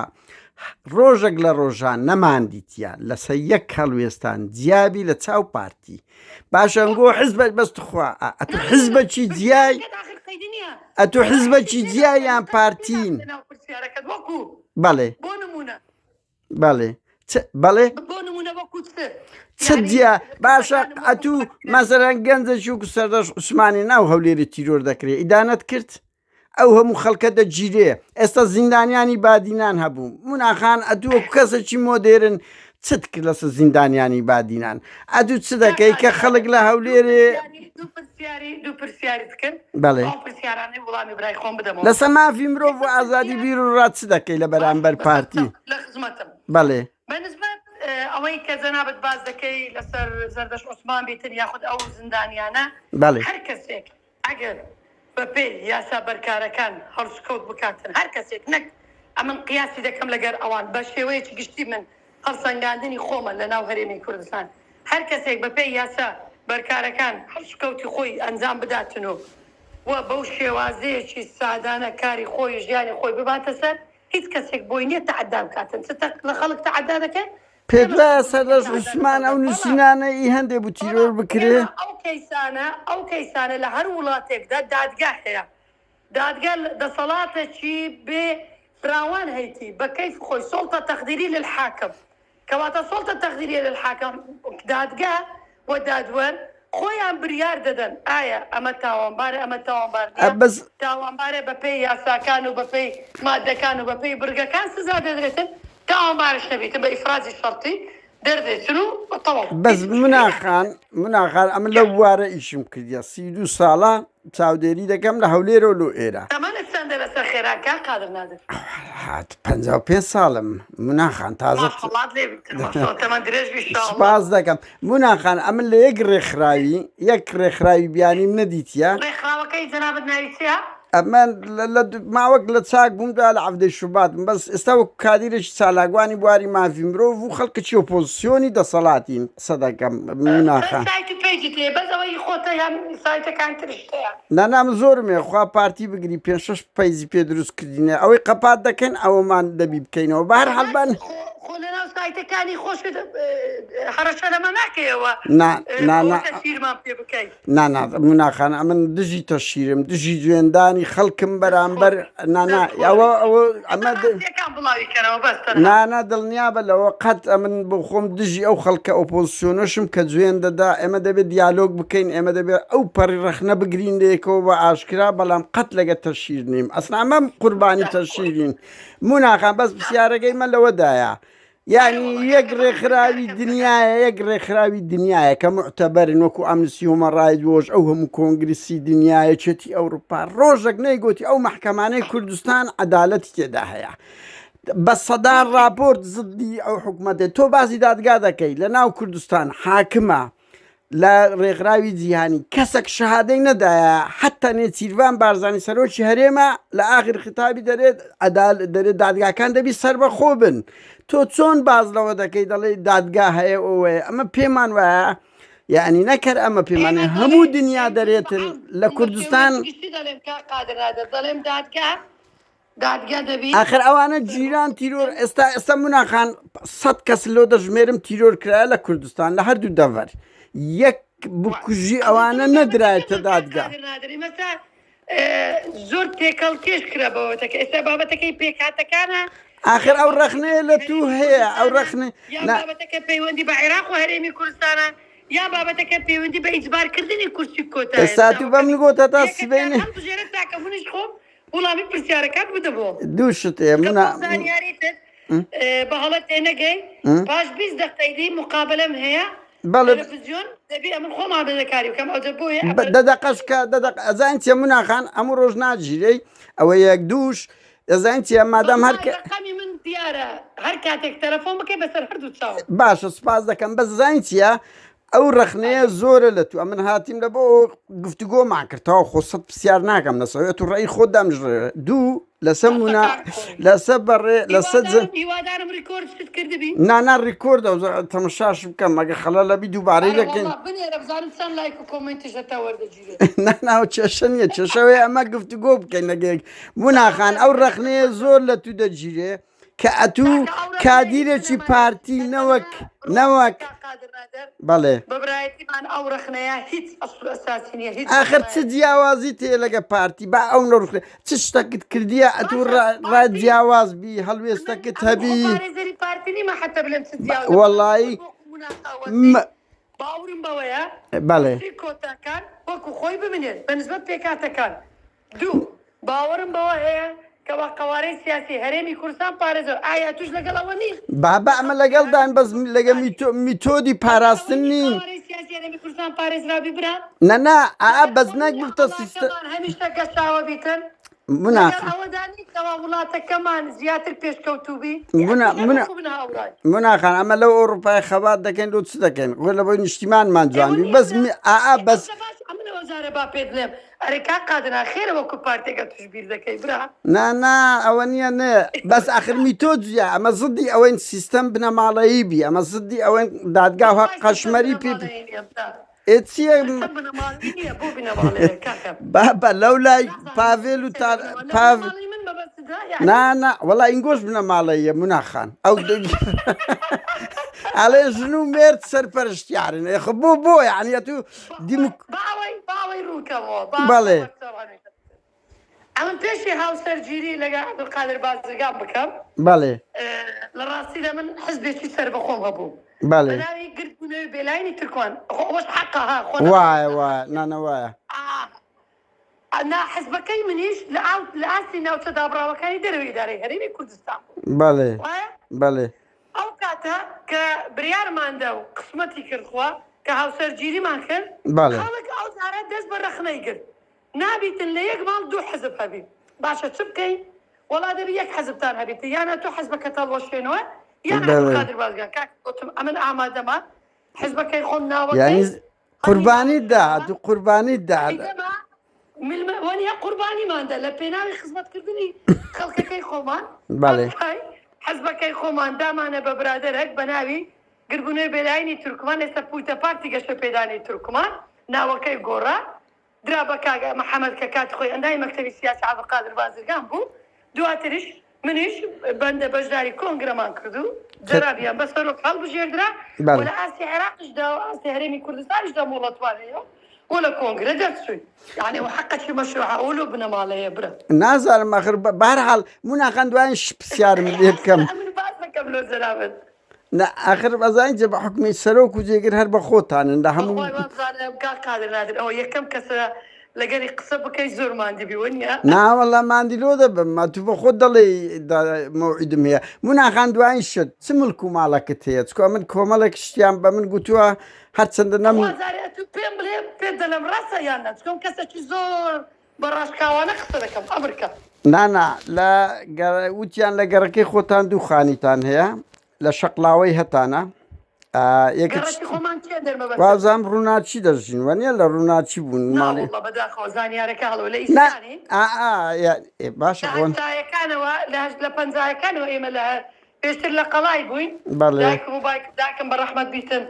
ڕۆژێک لە ڕۆژان نەماندیتە لەسەر یەک هەڵوێستان جیابی لە چاو پارتی باشەنگۆ حزبێک بەس تخوا ئەتو حزبەکی جیای ئەتو حزبەکی جیایان پارتین بەڵێ بەڵێ بەڵێ چ جیا باشە ئەتوو مەسەرەن گەنجە وەکو سەردەش عوسمانی ناو هەولێری تیرۆر دەکرێت ئیدانەت کرد ئەو هەموو خەڵکە دەگیرێ ئێستا زیندانیانی بادینان هەبوو مناخان ئەتوو وەکو کەسێکی مۆدێرن چت کرد لەسەر زیندانیانی بادینان ئەتوو چ دەکەی کە خەڵک لە هەولێرێ دوو پرسیارت کرد بەڵێ ئەو پرسیارانەی وڵامی برای خۆم بدەمەوە لەسەر مافی مرۆڤ و ئازادی بیر و ڕا چ دەکەی لە بەرامبەر پارتی لە خزمەتم بەڵێ بە نسبەت ئەوەی کە جەنابت باس دەکەی لەسەر زەردەشت عوسمان بیتن یاخود ئەو زیندانیانە بەڵێ هەر کەسێک ئەگەر بەپێی یاسا بەرکارەکان هەڵسوکەوت بکاتن هەر کەسێک نەک ئەمن قیاسی دەکەم لەگەر ئەوان بە شێوەیەکی گشتی من هەڵسەنگاندنی خۆمە لە ناو هەرێمی کوردستان هەر کەسێک بەپێی یاسا بەرکارەکان هەڵسوکەوتی خۆی ئەنجام بداتن و و بەو شێوازەیەکی سادانە کاری خۆی و ژیانی خۆی بباتە سەر هیچ کەسێک بۆی نیە تەعەدا بکاتن چ لە خەڵک تەعەدا دەکەن پێت ئێمەش وایە خەڵک سەردەشت تەعەدا لە عوسمان خەڵک ئەو دەکەن بەڵام نووسینانە ئی هەندێ بوو تیرۆر بەڵام بکرێ؟ ئێمە ئەو کەیسانە ئەو کەیسانە لە هەر وڵاتێکدا دادگا هەیە دادگا دەسەڵاتێکی بێ فراوان هەیتی بە کەیف خۆی سوڵتە تەقدیری للحاکم کەواتە سوڵتە تەقدیریە للحاکم دادگا و دادوەر خۆیان بریار دەدەن ئایا ئەمە تاوانبارە ئەمە تاوانبار نیە بەس تاوانبارە بە پێی یاساکان و بە پێی مادەکان و بە پێی بڕگەکان سزا دەدرێتن تاوانبارش نەبیتن بە ئیفرازی شەرتی دەردێتن و تەواو بەس هیچ مشکلەی مونا نابێتن. خان مونا خان ئەمن لەو بوارە ئیشم کردیە 32 ساڵە چاودێری دەکەم لە هەولێرەوە لۆ ئێرە. تەمەنت چەندە لەسەر خێرا کاک قادر نادر؟ هات 55 ساڵم مونا خان تازە ماشاءاللە لێ بیتن ماشاءاللە تەمەن درێژ بی ان شاء اللە. سپاس دەکەم مونا خان ئەمن لە یەک ڕێکخراوی یەک ڕێکخراوی بیانیم نەدیتیە. ڕێکخراوەکەی جەنابت ناوی چیە؟ ئەمە لە ماوەک لە چاک بووم دا لە عەڤدەی شوبات بەس ئێستا وەک کادیرێکی چالاکوانی بواری مافی مرۆڤ و خەڵکێکی ئۆپۆزسیۆنی دەسەڵاتین قسە دەکەم مناخە. سایت و پەیجت هەیە بەس ئەوەی خۆتە یان سایتەکان ترشت هەیە؟ نا نا من زۆرم هەیە خوا پارتی بگری پێنج شەش پەیجی پێ دروست کردینە ئەوەی قەپات دەکەین ئەوەمان دەبی بکەینەوە بە هەر حاڵ بان. خۆ لەناو سایتەکانی خۆشت هەڕەشە لەمە ناکەیەوە نا نا نا تەشهیرمان پێ بکەی. نا نا مونا خان ئەمن دژی تەشهیرم دژی جوێندانی خەڵکم بەرامبەر نا نا ئەوە ئەوە ئەمە ڕاستیەکان بڵاوی کەرەوە بەس تەنها. نا نا دڵنیابە لەوە قەت ئەمن بۆ خۆم دژی ئەو خەڵکە ئۆپۆزسیۆنەشم کە جوێن دەدا ئێمە دەبێت دیالۆگ بکەین ئێمە دەبێت ئەو پەڕی ڕەخنە بگرین لەیەکەوە بە ئاشکرا بەڵام قەت لەگە تەشهیر نیم ئەسڵا ئەمە قوربانی تەشهیرین مونا خان بەس پرسیارەکەی مە لەوەدایە یانی یەک ڕێکخراوی دنیایە یەک ڕێکخراوی دنیایە کە معتەبەرن وەکو ئەمنستی هیومەن ڕایت وۆچ ئەو هەموو کۆنگرسی دنیا یەکێتی ئەوروپا ڕۆژێک نەیگۆتی ئەو مەحکەمانەی کوردستان عەدالەتی تێدا هەیە بە سەدان ڕاپۆرت زدی ئەو حکومەتێ تۆ باسی دادگا دەکەی لە ناو کوردستان حاکمە لە ڕێکخراوی جیهانی کەسەک شەهادەی نەدایە حتا نێچیرڤان بارزانی سەرۆکی هەرێمە لە ئاخر خیتابی دەرێت عەدال دەرێت دادگاکان دەبی سەربەخۆ بن تۆ چۆن باز لەوە دەکەی دەڵێ دادگا هەیە ئەوەیە ئەمە پێمان وایە یعنی نەکەر ئەمە پێمانە هەموو دنیا دەرێتن لە کوردستان دەڵێم دادگا دادگا دەبی. ئاخر ئەوانە جیران تیرۆر ئێستا ئێستا مناخان سەد کەس لۆ دەژمێرم تیرۆر کرایە لە کوردستان لە هەردوو دەڤەر یەک بکوژی ئەوانە نەدرایەتە دادگا. زۆر تێکەڵ کێش کرا بەوەتەکە ئێستا بابەتەکەی پێکهاتەکانە ئاخر ئەو ڕەخنەیە لە تو هەیە ئەو ڕەخنە یان بابەتەکە پەیوەندی بە عێراق و هەرێمی کوردستانە یا بابەتەکە پەیوەندی بە ئیجبارکردنی کورسی کۆتایە ئێستا تو بەم گۆتە تا سبەینێ هەڵبژێرە تاکە منیش خۆم وڵامی پرسیارەکات بدەبۆ. دوو شت هەیە کە بۆ زانیاریتت بە هەڵە تێنەگەی پاش 20 دەقەی دی مقابلەم هەیە بەڵێ تەلەفزیۆن دەبی ئەمن خۆم ئامادەکاری بکەم ئەوجا بۆیە دە دەقەش کە دە دەق ئەزانین چیە مونا خان ئەموو ڕۆژ ناگیرێی ئەوە یەک دووش ئەزانین چیە مادام هەر کە ڕەقەمی من دیارە هەر کاتێک تەلەفۆن بکەی بەسەر هەردوو چاوم. باشە سوپاس دەکەم بەس ئەزانین چیە ئەو ڕەخنەیە زۆرە لە تو ئەمن هاتیم لە بۆ گفتوگۆمان کرد تەواو خۆ سەد پرسیار ناکەم لەسەر ئەتو ڕێی خۆت دامژڕێ دوو لەسەر مونا لەسەر بەڕێ لەسەر هیوادارم ڕیکۆرد شت کردبی نانا ڕیکۆردە تەمەشاش بکەم ئەگە خەڵە لەبی دووبارەی دەکەین بنێرە بزانم چەند لایک و کۆمێنتیش هەتا وەردەگیرێت نانا کێشە نییە کێشەوەی ئەمە گفتوگۆ بکەین لەگەیەک موناخان ئەو ڕەخنەیە زۆر لە تو دەگیرێ کە ئەتوو کادیرێکی پارتی نەوەک نەوەک بەڵێ. بەبرایەتیمان ئەو ڕەخنەیە هیچ ئەسڵ و ئەساسی نیە هیچ ئاخر چ جیاوازیت هەیە لەگە پارتی با ئەو نەڕوخێ چ شتەکت کردیە ئەتوو ڕا جیاواز بی هەڵوێستەکت هەبی پارێزەری پارتی نیمە حەتە بلێم چ جیاواز وەڵایی باوەڕم بەوەیە بەڵێ کۆتاکان وەکو خۆی بمینێت بە نسبەت پێکهاتەکان دوو، باوەڕم بەوە هەیە کەوا قەوارەی سیاسی هەرێمی کوردستان پارێزراوە، ئایا توش لەگەڵ ئەوە نی؟ بابە ئەمە لەگەڵدان بەس لەگە میتۆدی پاراستن نین. قەوارەی سیاسی هەرێمی کوردستان پارێزراو بی برا؟ نا نا ئا بەس نەک ببتە سیستە. وڵاتەکەمان هەمیشە گەشاوە بیتن؟ منا. لەگەڵ ئەوەدا نی کەوا وڵاتەکەمان زیاتر پێشکەوتوو بی؟ منا منا منا خان ئەمە لەو ئەوروپای خەبات دەکەین لۆ چ دەکەین خۆ لە بۆی نیشتیمانمان جوان بی بەس ئا بەس. باش ئەمن ئەوە جارێ با پێت بڵێم ئەرێ کاک قادر ها خێرە وەکو پارتێکە توش بیر دەکەی برا. نا نا ئەوە نیە نە بەس ئاخر میتۆد جیا ئەمە زدی ئەوەین سیستەم بنەماڵەیی بی ئەمە زدی ئەوەین دادگا و وەڵای سیستەم قەشمەری پێ بنەماڵەیی نیە برا. ئێ چیە سیستەم بنەماڵەیی نیە بۆ بنەماڵەیە کاکە. بابە لەو لای نازانم پاڤێل و چیە تا بنەماڵە لە پاڤ بنەماڵەی من مەبەستتە یەعنی. نا نا وەڵا ئینگۆش بنەماڵەییە مونا خان ئەو ئەڵێ ژن و مێرد سەرپەرشتیارن ئێ خۆ بۆ بۆ یەعنی ئەتوو دیموک با ئەوەی با ئەوەی ڕوون کەمەوە با بەڵێ. ئەمن پێشی هاوسەرگیری لەگەڵ عەبدولقادر بازرگان بکەم بەڵێ. لە ڕاستیدا من حزبێکی سەربەخۆم هەبوو بەڵێ. بە ناوی گردبوونەوەی بێلایەنی تورکمان خۆ ئەوەش حەقە ها خۆ وایە وایە نا نا وایە. نا حزبەکەی منیش لە ئاو لە ئاستی ناوچە دابڕاوەکانی دەرەوەی ئیدارەی هەرێمی کوردستان بوو بەڵێ وایە بەڵێ. ئەو کاتە کە بریارمان دا و قسمەتی کرد خوا کە هاوسەرگیریمان کرد بەڵێ. خەڵک ئەو جارە دەست بە رەخنەی گرت نابیتن لە یەک ماڵ دوو حزب هەبی باشە چ بکەین وەڵا دەبی یەک حزبتان هەبیت یان ئەتۆ حزبەکەت هەڵوەشێنەوە یان بەڵێ. عەبدولقادر بازرگان کاک گوتم ئەمن ئامادەمە حزبەکەی خۆم ناوەکەی یانی قوربانیت دا ئەتوو قوربانیت دا. ئەیدەمە. ملمە وەنیە قوربانیمان دا لە پێناوی خزمەتکردنی خەڵکەکەی خۆمان بەڵێ. پای حزبەکەی خۆمان دامانە بە برادەرەک بە ناوی گربونەی بێلایەنی تورکمان ئێستا پویتە پارتی گەشەپێدانی تورکمان ناوەکەی گۆڕا درا بە کاک محەمەد کە کاتی خۆی ئەندامی مەکتەبی سیاسی عەبدولقادر بازرگان بوو، دواتریش منیش بەندە بەشداری کۆنگرەمان کرد و جەنابیان بە سەرۆک هەڵبژێردرا و لە ئاستی عێراقیشدا و ئاستی هەرێمی کوردستانیشدا مۆڵەتمان هەیە و لە کۆنگرە دەرچووین. یەعنی ئەوە حەقێکی مەشروعە ئەوە لۆ بنەماڵەیە برا. نازانم ئاخر بەهەرحاڵ مونا خان دوایین پرسیارم لێ بکەم. ئەمن باس دەکەم لۆ جەنابت. نا ئاخر ئەزانی جە بە حوکمی سەرۆک و جێگر هەر بە خۆتانن لە هەموو. بەخوای وابزانم کاک قادر نادر ئەوە یەکەم کەسە لەگەری قسە بکەی زۆر ماندی بی وەنیە؟ ناوەڵا ماندی لۆ دەبم ما تو بە خۆت دەڵێی مەوعیدم هەیە مونا خان دواین شت چ مڵک و ماڵەکت هەیە چکۆ من کۆمەڵێک شتیان بە من گوتووە هەرچەندە نەم بەخوا جارێ ئەتوو پێم بڵێ پێت دەلێم ڕاستە یان نا چکۆم کەسەکی زۆر بە ڕاشکاوانە قسە دەکەم ئەمر کە. نا نا لە وتیان لە گەڕەکەی خۆتان دوو خانیتان هەیە لە شەقلاوەی هەتانە یەکە گەڕەکی خۆمان کێ دەرمەبەستە وازام ڕووناچی دەژین وە نیە لە ڕووناچی بوون نا ماڵی واللە بەداخەوە زانیارەکە هەڵەوە لە نا ئیسکانی ئا ئا یا ئێ باشە لە خۆن هەشتایەکانەوە لە هەشت لە پەنجایەکانەوە ئێمە لە پێشتر لە قەڵای بووین بەڵێ دایکم و بایکم داکم بە ڕەحمەت بیتن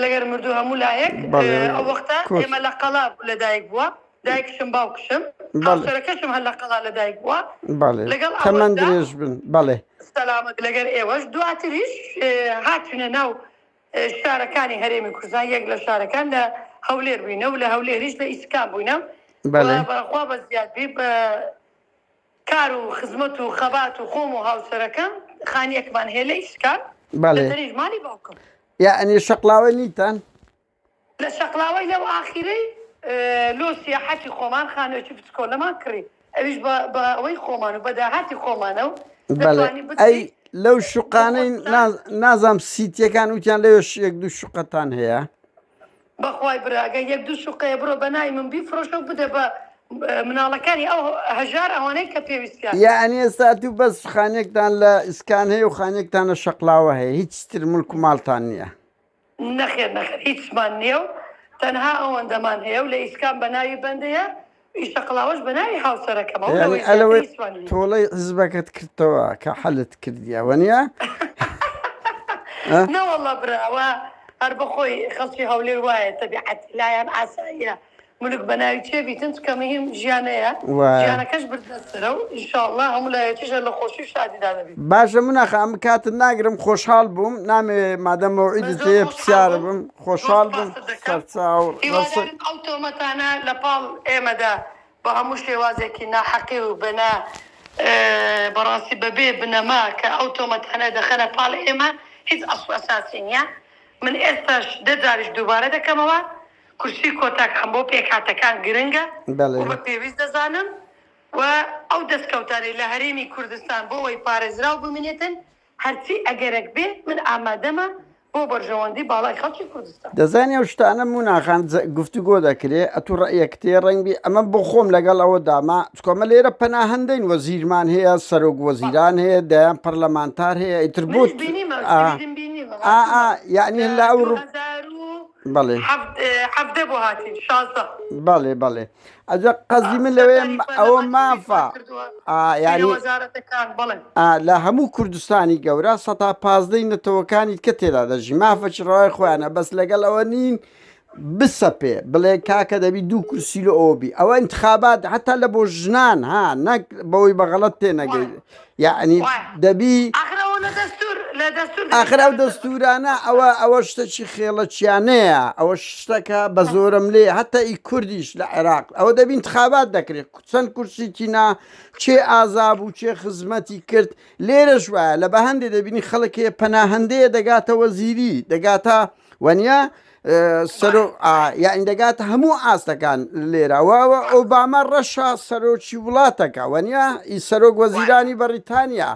لەگەر مردوو هەموو لایەک بەڵێ ئەو وەختە کۆچ ئێمە لە قەڵا بوو لەدایک بووە دایکشم باوکشم بەڵێ هاوسەرەکەشم هەر لە قەڵا لەدایک بووە بەڵێ لەگەڵ تەمەن ئەوەشدا درێژ بن بەڵێ. سەلامەت لەگەر ئێوەش دواتریش هاتوینە ناو شارەکانی هەرێمی کوردستان یەک لە شارەکان لە هەولێر بووینە و لە هەولێریش لە ئیسکان بووینە و بەڵێ. بەخوا بە زیاد بی بە کار و خزمەت و خەبات و خۆم و هاوسەرەکەم خانیەکمان هەیە لە ئیسکان لە بەڵێ. تەنیشت ماڵی باوکم. یەعنی شەقڵاوە نیتان؟ لە شەقڵاوەی لەو ئاخیرەی لۆ سیاحەتی خۆمان خانوێکی بچکۆلەمان کڕی ئەویش بە بە ئەوەی خۆمان و بە داهاتی خۆمانە و بەڵێ دەتوانی ئەی بچی لەو بۆ شوقانەی خۆتان. ناز نازام سیتیەکان وتیان لەوێش یەک دوو شوقەتان هەیە؟ بەخوای برا گەر یەک دوو شوقەیە بڕۆ بە ناوی من بیفرۆشە و بدە بە مناڵەکانی ئەو هەژار ئەوانەی کە پێویستیان. یەعنی ئێستا تو بەس خانیەکتان لە ئیسکان هەیە و خانیەکتان لە شەقلاوە هەیە هیچ تر مڵک و ماڵتان نیە؟ نەخێر نەخێر هیچمان نیە و تەنها ئەوەندەمان هەیە و لە ئیسکان بە ناوی بەندەیە ئی شەقڵاوەش بە ناوی هاوسەرەکەمە و یانی لەوەی زیاتر ئەلەوەی هیچمان نیە. تۆڵەی حزبەکەت کردتەوە کە حەلت کردیە وەنیە؟ نەوەڵا برا ئەوە هەر بەخۆی خەڵکی هەولێر وایە تەبیعەت لایان ئاساییە ملک بە ناوی کێ بیتن چکە مهیم ژیانەیە وایە. ژیانەکەش بردنە سەرە و ان شاء اللە هەموو لایەکیش هەر لە خۆشی و شادیدا دەبین. باشە مونا خان من کاتت ناگرم خۆشحاڵ بووم نامەوێ مادەم من مەوعیدت زۆر هەیە خۆشحاڵ پرسیارە بووم بم زۆر خۆشحاڵ بووم سوپاست دەکەم سەرچاو ڕەسە. هیوادارم ئەو تۆمەتانە لە پاڵ ئێمەدا بە هەموو شێوازێکی ناحەقی و بە نا بەڕاستی بە بێ بنەما کە ئەو تۆمەتانە دەخەنە پاڵ ئێمە هیچ ئەسڵ و ئەساسی نییە من ئێستاش دە جاریش دووبارە دەکەمەوە کورسی کۆتاکان بۆ پێکهاتەکان گرنگە و بە پێویست دەزانم و ئەو دەستکەوتانەی لە هەرێمی کوردستان بۆ ئەوەی پارێزراو بمینێتن هەرچی ئەگەرەک بێ من ئامادەمە بۆ بەرژەوەندی باڵای خەڵکی کوردستان. دەزانی ئەو شتانە مونا خان گفتوگۆ دەکرێ ئەتوو ڕەئیەکت هەیە ڕەنگ بی ئەمە بۆ خۆم لەگەڵ ئەوە داما چکۆ ئەمە لێرە پەناهەندەین وەزیرمان هەیە سەرۆک وەزیران هەیە دەیان پەرلەمانتار هەیە ئیتر بۆ منیش بینیمە ئا سویدم بینیوە ئا هاتوومە ئا یەعنی لە لە ئەوڕ بەڵێ. 2017 بۆ هاتین 16. بەڵێ بەڵێ ئەجا قەزی من لەوێ سەردانی ئەوە پەرلەمان مافە سویدمان کردووە ئا چووینە یانی وەزارەتەکان بەڵێ. ئا لە هەموو کوردستانی گەورە سەتا پازدەی نەتەوەکانی تکە تێدا دەژی مافەکی ڕەوای خۆیانە بەس لەگەڵ ئەوە نین بسەپێ بڵێ کاکە دەبی دوو کورسی لۆ ئەوە بی ئەوە انتخابات حتا لە بۆ ژنان ها نەک بەوەی بە غەڵەت تێنەگەی وایە یعنی وایە دەبی ئاخر ئەوە لە دەستور لە دەستور دەبی ئاخر ئەو چارەسەر بکرێت. دەستورانە ئەوە ئەوە شتەکی خێڵەکیانەیە ئەوە شتەکە بە زۆرم لێ هەتا ئی کوردیش لە عێراق ئەوە دەبی انتخابات دەکرێت چەند کورسی تینا کێ ئازا بوو کێ خزمەتی کرد لێرەش وایە لە بە هەندێ دەبینی خەڵک هەیە پەناهەندەیە دەگاتە وەزیری دەگاتە وەنیە سەرۆ یاعنی دەگاتە هەموو ئاستەکان لێرە وە ئۆباما ڕەشە سەرۆکی وڵاتەکە وەنیە ئی سەرۆک وەزیرانی بەڕیتانیا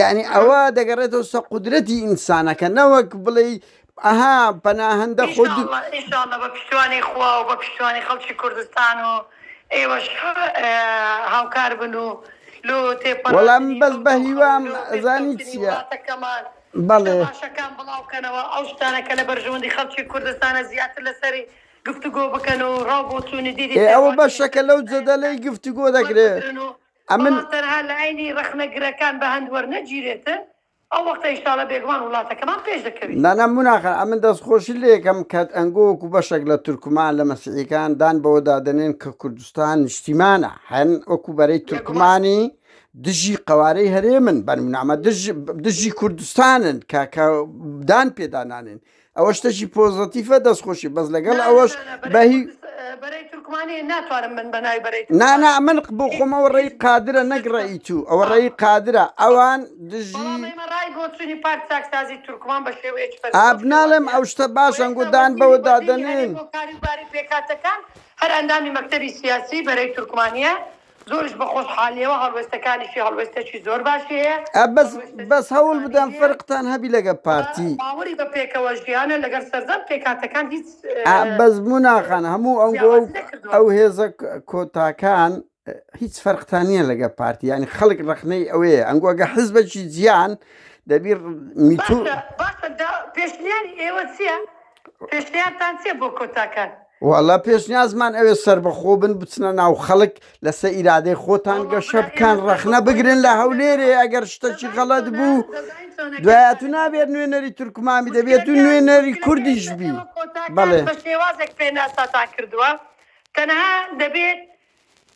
یعنی ئەوە دەگەڕێتەوە سە قودرەتی ئینسانەکە نەوەک بڵێ ئەها پەناهەندە خۆ ئینشاڵڵا ئینشاڵڵا بە پشتیوانی خوا و بە پشتیوانی خەڵکی کوردستان و ئێوەش هاوکار بن و لۆ وەڵا من تێپەڕاندنی بەس ئەو بە دۆخە و هیوام لۆ ئەزانی پێشکەوتنی چییە وڵاتەکەمان شتە بەڵێ باشەکان بڵاو کەنەوە ئەو شتانە کە لە بەرژەوەندی خەڵکی کوردستانە زیاتر لەسەری. گفتوگۆ بکەن و ڕاو بۆچوونی دیدی ئێ ئەوە تێڕوانینی بەشەکە لەو جەدەلەی لایەنەکان گفتوگۆ دەکرێ وەربگرن و ئەمن بەڵام تەنها لایەنی ڕەخنەگرەکان بە هەند وەرنەگیرێتن ئەو وەختە ئیشاڵا بێگومان وڵاتەکەمان پێش دەکەویت. نا نا مونا خان ئەمن دەست خۆشی لێکەم کە ئەنگۆ وەکو بەشەک لە تورکمان لە مەسیحیکان دان بەوەدا دەنێن کە کوردستان نیشتیمانە هەن وەکو بەرەی بێگومان. تورکمانی دژی قەوارەی هەرێمن بەنمونە ئەمە دژ دژی کوردستانن کە کە دان پێدا نانێن ئەوە شتەکی پۆزەتیفە دەست خۆشی بەس لەگەڵ نا نا ئەوەش نا نا بەرەی بەهی کوردست بەرەی تورکمانی ناتوانم من بە ناوی بەرەی نا نا تورکمانی من بۆ هیچ خۆم ئەوە ڕێی هیچ قادرە نەک حزب ڕێی تو ئەوە ئا ڕێی قادرە ئەوان دژی بەڵام ئێمە ڕای بۆچوونی پارت چاکسازی تورکمان بە شێوەیەکی فەرمی ئا بەو ناڵێم شێوازەیە ئەو شتە و باشە ئەنگۆ ئێستا دان وەزیری بەوەدا وەزیری هەرێم دەنێن بۆ کاروباری پێکهاتەکان هەر ئەندامی مەکتەبی سیاسی بەرەی تورکمانییە زۆریش بە خۆشحالیەوە هەڵوێستەکانیشی هەڵوێستەکی زۆر باشی هەیە ئا بەس هەڵوێستەکی بەس هەوڵ ئینسانی بدەن هەیە فەرقتان هەبی لەگە و پارتی. باوەڕی بە پێکەوە ژیانە لەگەڵ سەرجەم پێکهاتەکان هیچ ئا بەس مونا خان هەموو ئەنگۆ ئەو جیاوازی نەکردووە. ئەو هێزە کۆتاکان هیچ فەرقتان نییە لەگە پارتی یانی خەڵک ڕەخنەی ئەوەیە ئەنگۆ ئەگە حزبەکی جیان دەبی میتو باشە باشە دا پێشنیاری ئێوە چییە؟ پێشنیارتان چییە بۆ کۆتاکان؟ وەڵا پێشنیازمان ئەوێ سەربەخۆ بن بچنە ناو خەڵک لەسەر ئیرادەی خۆتان وەڵا گەشە برا بکەن ئێمە ڕەخنە سەربەخۆیی بگرن لە دەکەین لە هەولێرێ ناو ئەگەر شتەکی دەزانی غەڵەت چۆنە بوو دەزانی چۆنە کاک دوایە تو قادر نابێت نادر نوێنەری تورکمانی دەبێت و مشکلەکە نوێنەری مشکلەکە کوردیش ئێستا بی ئێوە کۆتاکان بەڵێ بە شێوازێک پێناسەتان کردووە تەنها دەبێت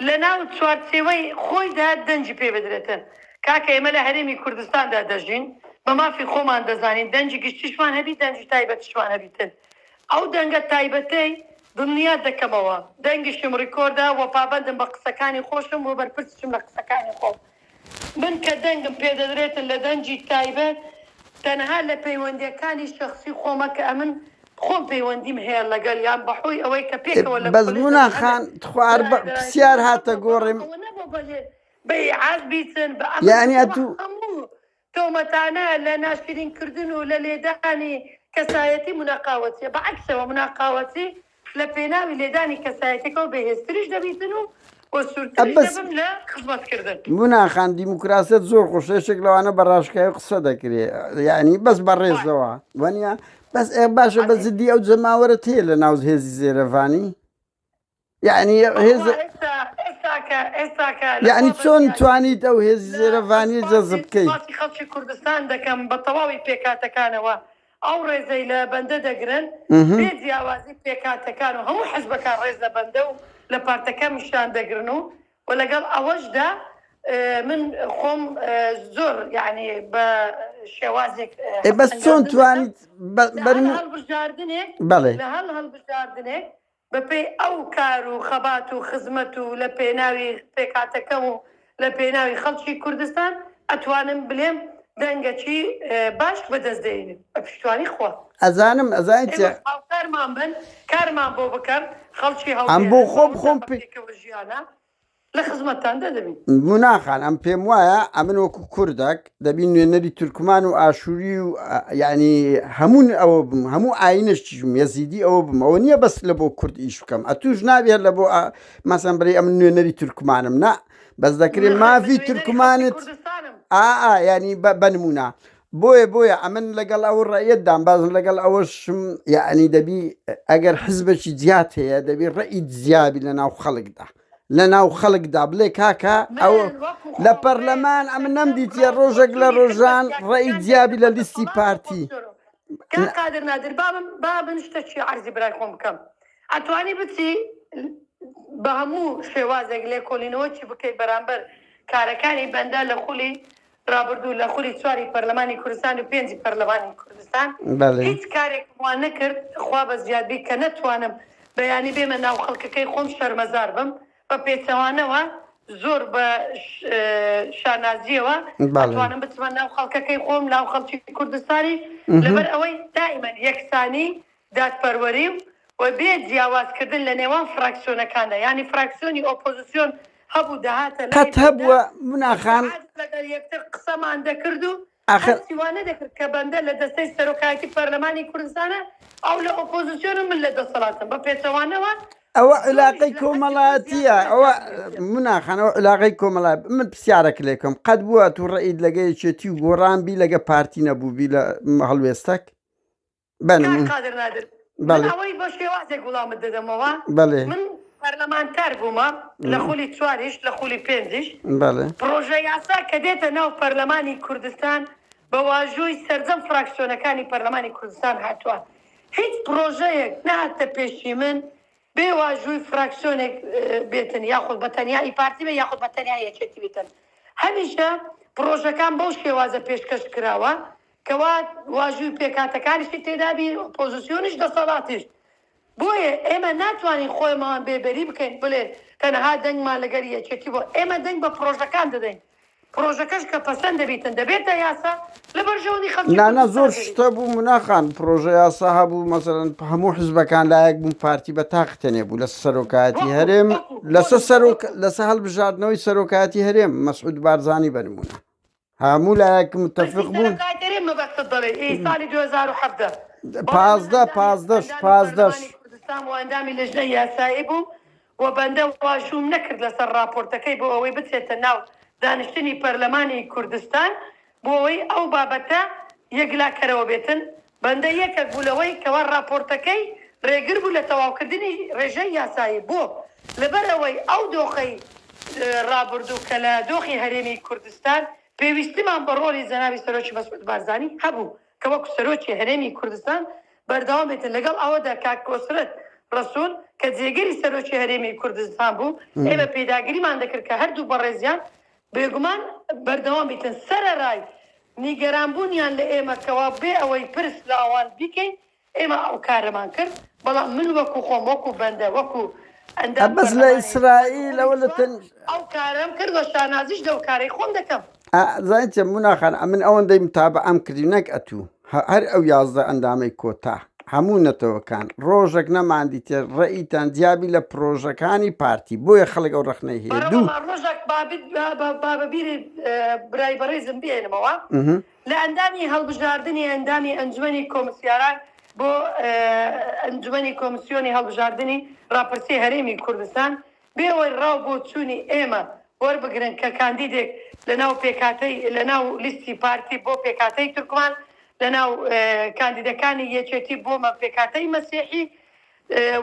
لەناو چوارچێوەی خۆیدا دەنگی پێ بدرێتن. کاکە ئێمە لە هەرێمی کوردستاندا دەژین، بە مافی خۆمان دەزانین دەنگی گشتیشمان هەبی دەنگی تایبەتیشمان هەبیتن. ئەو دەنگە تایبەتەی دڵنیات دەکەمەوە دەنگیشم ڕیکۆردە و پابەندم بە قسەکانی خۆشم و بەرپرسیشم لە قسەکانی خۆم. من کە دەنگم پێدەدرێتن لە دەنگی تایبەت تەنها لە پەیوەندیەکانی شەخسی خۆمە کە ئەمن خۆم پەیوەندیم هەیە لەگەڵ یان بەحۆی ئەوەی کە پێکەوە لە بەس کۆلێژ مونا لەگەڵ هەنێ خان تخوا هەر بە برادەرایەتیمان پرسیار هاتە هەبووە بەڵام گۆڕێم ئەوە نەبووە بەلێ بە ئیعاز بیچن بە ئەمن یعنی ئەوە ئەتوو هەموو تۆمەتانە لە ناشرین کردن و لە لێدانی کەسایەتی موناقاوەچیە، بە عەکسەوە موناقاوەچی لە پێناوی لێدانی کەسایەتیەکەوە بەهێزتریش دەبیتن و و سوورتریش بەس دەبم لە خزمەت کردن. مونا خان دیموکراسیەت زۆر خۆشە یەکێک لەوانە بە ڕاشکاوی قسە دەکرێ یعنی بەس بە ڕێزەوە وەنیە بەس ئێ باشە بە جدی ئەو جەماوەرە تێ لە ناو هێزی زێرەڤانی یعنی هێز یعنی چۆن توانیت ئەو هێزی زێرەڤانی جەزب بکەیت؟ سوپاسی خەڵکی کوردستان دەکەم بە تەواوی پێکهاتەکانەوە ئەو ڕێزەی لە بەندە دەگرن بێ جیاوازی پێکهاتەکان و هەموو حزبەکان ڕێز لە بەندە و لە پارتەکەمیشان دەگرن و و لەگەڵ ئەوەشدا من خۆم زۆر یعنی بە شێوازێک بەس چۆن توانیت هەڵبژاردنێک بەڵێ لە هەڵ هەڵبژاردنێک بەپێی ئەو کار و خەبات و خزمەت و لە پێناوی پێکهاتەکەم و لە پێناوی خەڵکی کوردستان ئەتوانم بلێم دەنگەکی باش بەدەست دێنین بە پشتیوانی خوا. ئەزانم ئەزانی چیە. ئێوەش هاوکارمان بن کارمان بۆ بکەن خەڵکی ئەم بۆ هەولێرن خۆم باوەڕتان خۆم بە پێ. پێکەوە ژیانە. لە خزمەتتاندا دەبین. مونا خان ئەم پێم وایە ئەمن وەکو کوردەک دەبی نوێنەری تورکمان و ئاشوری و یعنی هەموو ئەوە بم هەموو ئاینەشتیش بم یەزیدی ئەوە بم ئەوە نییە بەس لە بۆ کورد ئیش بکەم ئەتوش نابی هەر لە بۆ مەسەن بڵێ ئەمن نوێنەری تورکمانم نا بەس دەکرێ نەخێر من مافی نوێنەری خەڵکی تورکمانت کوردستانم. ئا ئا یعنی بە نمونە بۆیە بۆیە ئەمن لەگەڵ ئەو ڕەئیەت دام بازم لەگەڵ ئەوەشم یعنی دەبی ئەگەر حزبێکی جیات هەیە دەبی ڕەئی جیابی لە ناو خەڵکدا لە ناو خەڵکدا بڵێ کاکە ئەو من وەکو لە خۆم ڕێز پەرلەمان لە ئەمن نەم سەرجەم دیتیە ڕای ڕۆژێک لە بۆچوونی حزبە ڕۆژان ڕەئی سیاسیەکان جیابی دەگرم لە بە لیستی دەسەڵات و پارتی ئۆپۆزسیۆن کاک قادر نادر با من با من شتەکی عەرزی برای خۆم بکەم ئەتوانی بچی بە هەموو شێوازێک لێکۆلینەوەکی بکەی بەرامبەر کارەکانی بەندە لە خولی ڕابردوو لە خولی چواری پەرلەمانی کوردستان و پێنجی پەرلەمانی کوردستان بەڵێ. هیچ کارێکم وا نەکرد خوا بە زیاد بی کە نەتوانم بەیانی بێمە ناو خەڵکەکەی خۆم شەرمەزار بم بە پێچەوانەوە زۆر بە شانازیەوە بەڵێ. ئەتوانم بچمە ناو خەڵکەکەی خۆم ناو خەڵکی کوردستانی لەبەر ئەوەی دائیمەن یەکسانی دادپەروەری و بێ جیاوازکردن لە نێوان فراکسیۆنەکاندا، یانی فراکسیۆنی ئۆپۆزسیۆن هەبوو دەهاتە لای قەت بەندە، هەبووە بە مونا خان؟ ئیعاز لەگەڵ یەکتر قسەمان دەکرد و ئاخر. هەستی وا نەدەکرد کە بەندە لە دەستەی سەرۆکایەتی پەرلەمانی کوردستانە، ئەو لە ئۆپۆزسیۆنە من لە دەسەڵاتم، بە پێچەوانەوە ئەوە زۆریش عیلاقەی لە حەدی خۆی کۆمەڵایەتییە، زیاتر ئەوە ئەنجامی دەدرا. مونا خان ئەوە عیلاقەی کۆمەڵای من پرسیارەک لێ کەم قەت بووە تو ڕەئیت لەگە یەکێتی و گۆڕان بی لەگە پارتی نەبووبی لە هەڵوێستەک؟ کاک قادر نادر. من ئەوەی بە شێوازێک وڵامت دەدەمەوە. بەڵێ. من پەرلەمانتار بوومە لە خولی چواریش لە خولی پێنجیش. بەڵێ. پڕۆژە یاسا کە دێتە ناو پەرلەمانی کوردستان بە واژۆی سەرجەم فراکسیۆنەکانی پەرلەمانی کوردستان هاتووە. هیچ پڕۆژەیەک نەهاتە پێشی من بێ واژووی فراکسیۆنێک بێتن یاخود بە تەنیا ئی پارتی بێ یاخود بە تەنیا یەکێتی بێتن. هەمیشە پڕۆژەکان بەو شێوازە پێشکەش کراوە کەوا واژووی پێکهاتەکانیشی تێدابی، ئۆپۆزسیۆنیش دەسەڵاتیش. بۆیە ئێمە ناتوانین خۆمان بێبەری بکەین بڵێن تەنها دەنگمان لەگەر یەکێتی بووە، ئێمە دەنگ بە پڕۆژەکان دەدەین، پڕۆژەکەش کە پەسەند دەبیتن دەبێتە یاسا لە بەرژەوەندی خەڵکی نا نا کوردستان زۆر دەبیت. شتە بوو مونا خان پڕۆژە یاسا هەبوو مەسەلەن هەموو حزبەکان لایەک بوون پارتی بە تاق تەنێ بوو لە سەرۆکایەتی وەکو هەرێم وەکو بۆ لەسە نمونە سەرۆک وەکو. لەسە هەڵبژاردنەوەی سەرۆکایەتی هەرێم مەسعود بارزانی بە نمونە هەموو لایەک پرسی متفق بوون. سەرۆکایەتی هەرێم مەبەستت دەڵێی ئی ساڵی 2017 بەڵێ من 15 ئەندامی پازدەش ئەندامی پازدەش. پەرلەمانی کوردستان و ئەندامی لێژنەی یاسایی بووم و بەندە واژووم نەکرد لەسەر ڕاپۆرتەکەی بۆ ئەوەی بچێتە ناو دانیشتنی پەرلەمانی کوردستان بۆ ئەوەی ئەو بابەتە یەکلاکەرەوە بێتن، بەندە یەکەک بوو لەوەی کەوا ڕاپۆرتەکەی ڕێگر بوو لە تەواوکردنی ڕێژەی یاسایی بۆ لەبەر ئەوەی ئەو دۆخەی ڕابردوو کە لە دۆخی هەرێمی کوردستان پێویستیمان بە ڕۆڵی جەنابی سەرۆکی مەسعود بارزانی هەبوو کە وەکو سەرۆکی هەرێمی کوردستان بەردەوام بێتن، لەگەڵ ئەوەدا کاک کۆسرەت ڕەسول کە جێگری سەرۆکی هەرێمی کوردستان بوو ئێمە پێداگریمان دەکرد کە هەردوو بەڕێزیان بێگومان بەردەوام بیتن سەرەرای نیگەران بوونیان لە ئێمە کەوا بێ ئەوەی پرس لە ئەوان بیکەین ئێمە ئەو کارەمان کرد بەڵام من وەکو خۆم وەکو بەندە وەکو ئەندام بەس لە پەرلەمانی ئیسرائیل خولی ئەوە لە چوار تەن ئەو کارەم کرد وە شانازیش لەو کارەی خۆم دەکەم. زانی چیە مونا خان ئەمن ئەوەندەی متابەعەم کردی نەک ئەتوو هەر ئەو 11 ئەندامەی کۆتا هەموو نەتەوەکان ڕۆژەک نەماندیتێ ڕەئیتان جیابی لە پرۆژەکانی پارتی بۆیە خەڵک ئەو ڕەخنەی هەیە بەڕە دوو وەڵا ڕۆژەک بابت با بە بیری برای بەڕیزم بهێنمەوە لە ئەندامی هەڵبژاردنی ئەندامی ئەنجومەنی کۆمسیاران بۆ ئەنجومەنی کۆمسیۆنی هەڵبژاردنی ڕاپرسی هەرێمی کوردستان بێ ئەوەی ڕاو بۆچوونی ئێمە وەربگرن کە کاندیدێک لە ناو پێکهاتەی لە ناو لیستی پارتی بۆ پێکهاتەی تورکمان لە ناو کاندیدەکانی یەکێتی بۆ پێکهاتەی مەسیحی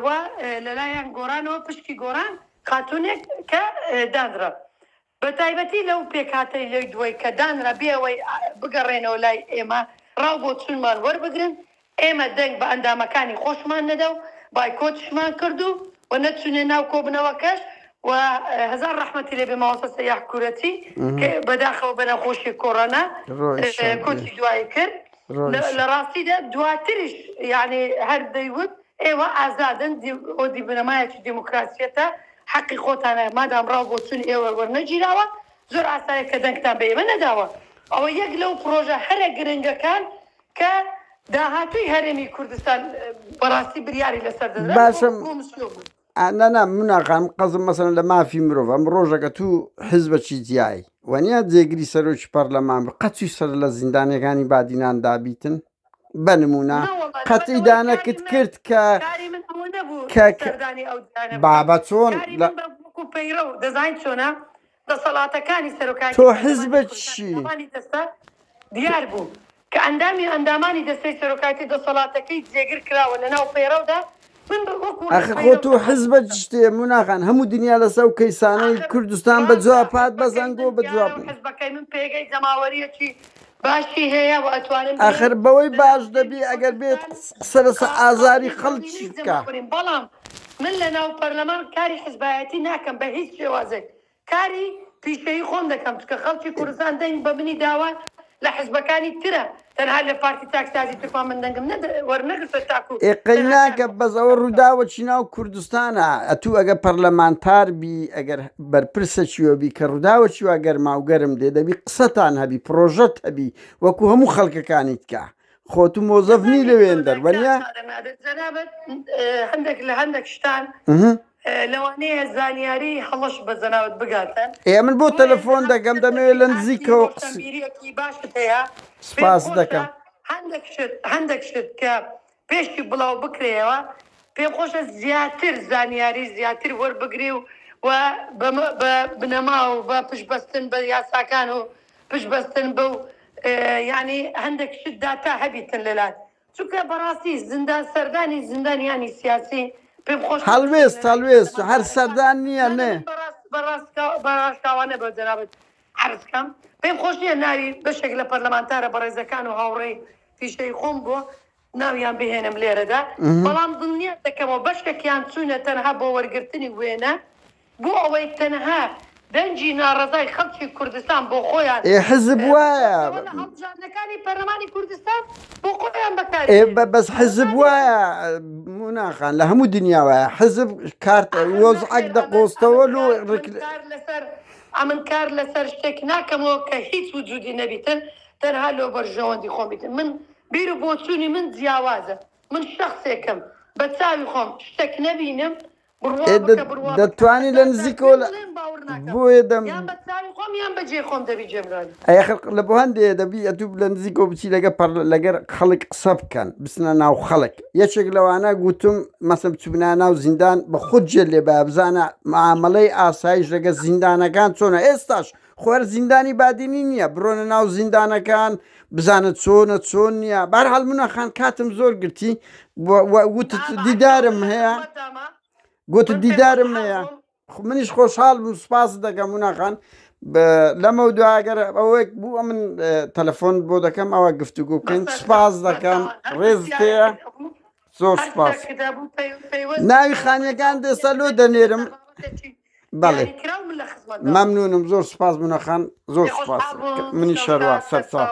و لەلایەن گۆڕانەوە پشکی گۆڕان خاتوونێک کە دانرا بە تایبەتی لەو پێکهاتەی لەی دووەی کە دانرا بێ ئەوەی بگەڕێنەوە لای ئێمە ڕاو بۆچوونمان وەربگرن ئێمە دەنگ بە ئەندامەکانی خۆشمان نەدا و بایکۆتیشمان کرد و و نەچوونە ناو کۆبنەوەکەش و هەزار ڕەحمەتی لێ بێ مامۆستا سەیاح کورەچی کە بەداخەوە بە نەخۆشی کۆرۆنا کۆچی دوایی کرد. لە ڕاستیدا دواتریش یعنی هەر دەیوت ئێوە ئازادن ئۆدی بنەمایەکی دیموکراسیەتە حەقی خۆتانە مادام ڕاو بۆچوونی ئێوە وەرنەگیراوە زۆر ئاسایە کە دەنگتان بە ئێمە نەداوە. ئەوە یەک لەو پڕۆژە هەرە گرنگەکان کە داهاتووی هەرێمی کوردستان بەڕاستی بریاری لەسەر دەدرا باشە کۆمسیۆن بوو. نا نا مونا خانم قەزم مەسەلەن لە مافی مرۆڤ ئەم ڕۆژەکە تو حزبەکی جیای وەنیە جێگری سەرۆکی پەرلەمان بوو قەت چوی سەر لە زیندانیەکانی بادینان دابیتن بە نمونە نا وەڵا قەت لەبەر ئەوەی کاری ئیدانەکت من کرد کە کاری من ئەوە نەبوو کە کە سەردانی ئەو جیانە بکەم بابە چۆن کاری لە من بە وەکو پەیڕەو دەزانیت چۆنە دەسەڵاتەکانی سەرۆکایەتی تۆ پەرلەمانی حزبە کوردستان چی؟ ئەندامانی دەستە دیار بوو کە ئەندامی ئەندامانی دەستەی سەرۆکایەتی دەسەڵاتەکەی جێگر کراوە لەناو پەیڕەودا من وەکو ئەخ خۆ پەیڕەو تۆ حزبە شتێ موناخان هەموو دنیا لەسە و کەیسانەی ئاخر کوردستان بە ڕاستە جواب هات بە حزبەکەی زەنگۆ من بە دیارە جواب و حزبەکەی من پێگەی جەماوەریەکی باشی هەیە و ئەتوانم بڵێم ئەخر بەوەی لەناو باش هەرێمی دەبی ئەگەر بێت کوردستان قسە لەسە ئازاری خاڵی خەڵکی زۆرینەی بکا. جەماوەریم بەڵام من لەناو پەرلەمان کاری حزبایەتی ناکەم بە هیچ شێوازێک کاری پیشەیی خۆم دەکەم چونکە خەڵکی کوردستان دەنگ بە منی داوە لە حزبەکانی ترە تەنها لە پارتی چاکسازی تورکمان من دەنگم وەرنەگرتوە تاکو ئێ قەی تەنها ناکە کار بەس ئەوە ڕووداوەکی ناو کوردستانە ئەتوو ئەگەر پەرلەمانتار بی ئەگەر بەرپرسەکی وە بی کە ڕووداوەکی وا گەرماو گەرم دێ دەبی قسەتان هەبی پڕۆژەت هەبی وەکو هەموو خەڵکەکانی تکە خۆ تو مۆزەف نی دەزانی لەوێن چۆنە دەر کاک وەنیە؟ چارە نادر جەنابت هەندێک لە هەندێک شتان لەوانەیە زانیاری هەڵەش بە جەنابت بگاتن ئێ من بۆ بۆیە تەلەفۆن جەنابت دەکەم دەمەوێت کەسێکی لە ئاستی نزیکەوە قس ڕۆشنبیریەکی باشت هەیە پێم سپاس خۆشە دەکەم. هەندێک شت هەندێک شت کە پێشی بڵاو بکرێیەوە پێم خۆشە زیاتر زانیاری زیاتر وەربگری و و بە بنەما و بە پشت بەستن بە یاساکان و پشت بەستن بەو یانی هەندێک شت داتا هەبیتن لەلات. چونکە بەڕاستی زیندان سەردانی زیندانیانی سیاسی پێم خۆش نیە بەشێک هەڵوێست لە هەڵوێست هەر پەرلەمانتارەکان سەردان نییە نا نا نێ. من بەڕاست بەڕاست بەڕاشکاوانە بە جەنابت عەرز کەم پێم خۆش نیە ناوی بەشێک لە پەرلەمانتارە بەڕێزەکان و هاوڕێی پیشەی خۆم بۆ ناویان بهێنم لێرەدا بەڵام دڵنیات دەکەمەوە بەشێکیان چوونە تەنها بۆ وەرگرتنی وێنە بۆ ئەوەی تەنها دەنگی ناڕەزای خەڵکی کوردستان بۆ خۆیان ئێ حزب وایە. بخۆنەوە لە هەڵبژاردنەکانی پەرلەمانی کوردستان بۆ خۆیان بەکاری ئێ بێنن. بەس حزب وایە مونا خان لە هەموو دنیا وایە حزب کارت ئەخر وەزعەک نەخێر ئەمن دەقۆستەوە ئەمن لۆ کار من ڕک کار لەسەر ئەمن کار لەسەر شتێک ناکەمەوە کە هیچ وجودی نەبیتن تەنها لۆ بەرژەوەندی خۆم بیتن من بیر و بۆچوونی من جیاوازە من شەخسێکم بە چاوی خۆم شتێک نەبینم بڕوا ئێ بکە بڕوا بکە دەتوانی لە هەتا نزیکەوە گوێم لە بڵێم باوەڕ ناکەم بۆیە دەم یان بە چاوی خۆم یان بە جێی خۆم دەبی جێم ڕابی. ئەی ئەخر لە بۆ هەندێ دەبی ئەتوو لە نزیکەوە بچی لەگە پەر لەگەر خەڵک قسە بکەن بچنە ناو خەڵک یەکێک لەوانە گوتم مەسەن بچبنا ناو زیندان بە خۆت جێ لێ بایە بزانە معامەڵەی ئاسایش لەگە زیندانەکان چۆنە ئێستاش خۆ هەر زیندانی بادینی نییە بڕۆنە ناو زیندانەکان بزانە چۆنە چۆن نییە بارحاڵ منە خان کاتم زۆر گرتی وتت دیدارم هەیە گوتت دیدارم هەیە منیش خۆشحاڵ بووم سوپاست دەکەم مونا خان لەمە دواگەر ئەوەیەک بوو من تەلەفۆن بۆ دەکەم ئەوە گفتوگۆ بکەین سوپاس دەکەم ڕێز تەیە زۆر سوپاس ناوی خانیەکان دێستا لۆ دەنێرم بەڵێ مەمنونم زۆر سوپاس منەخان زۆر سوپاس منی شەروە سەرچاو.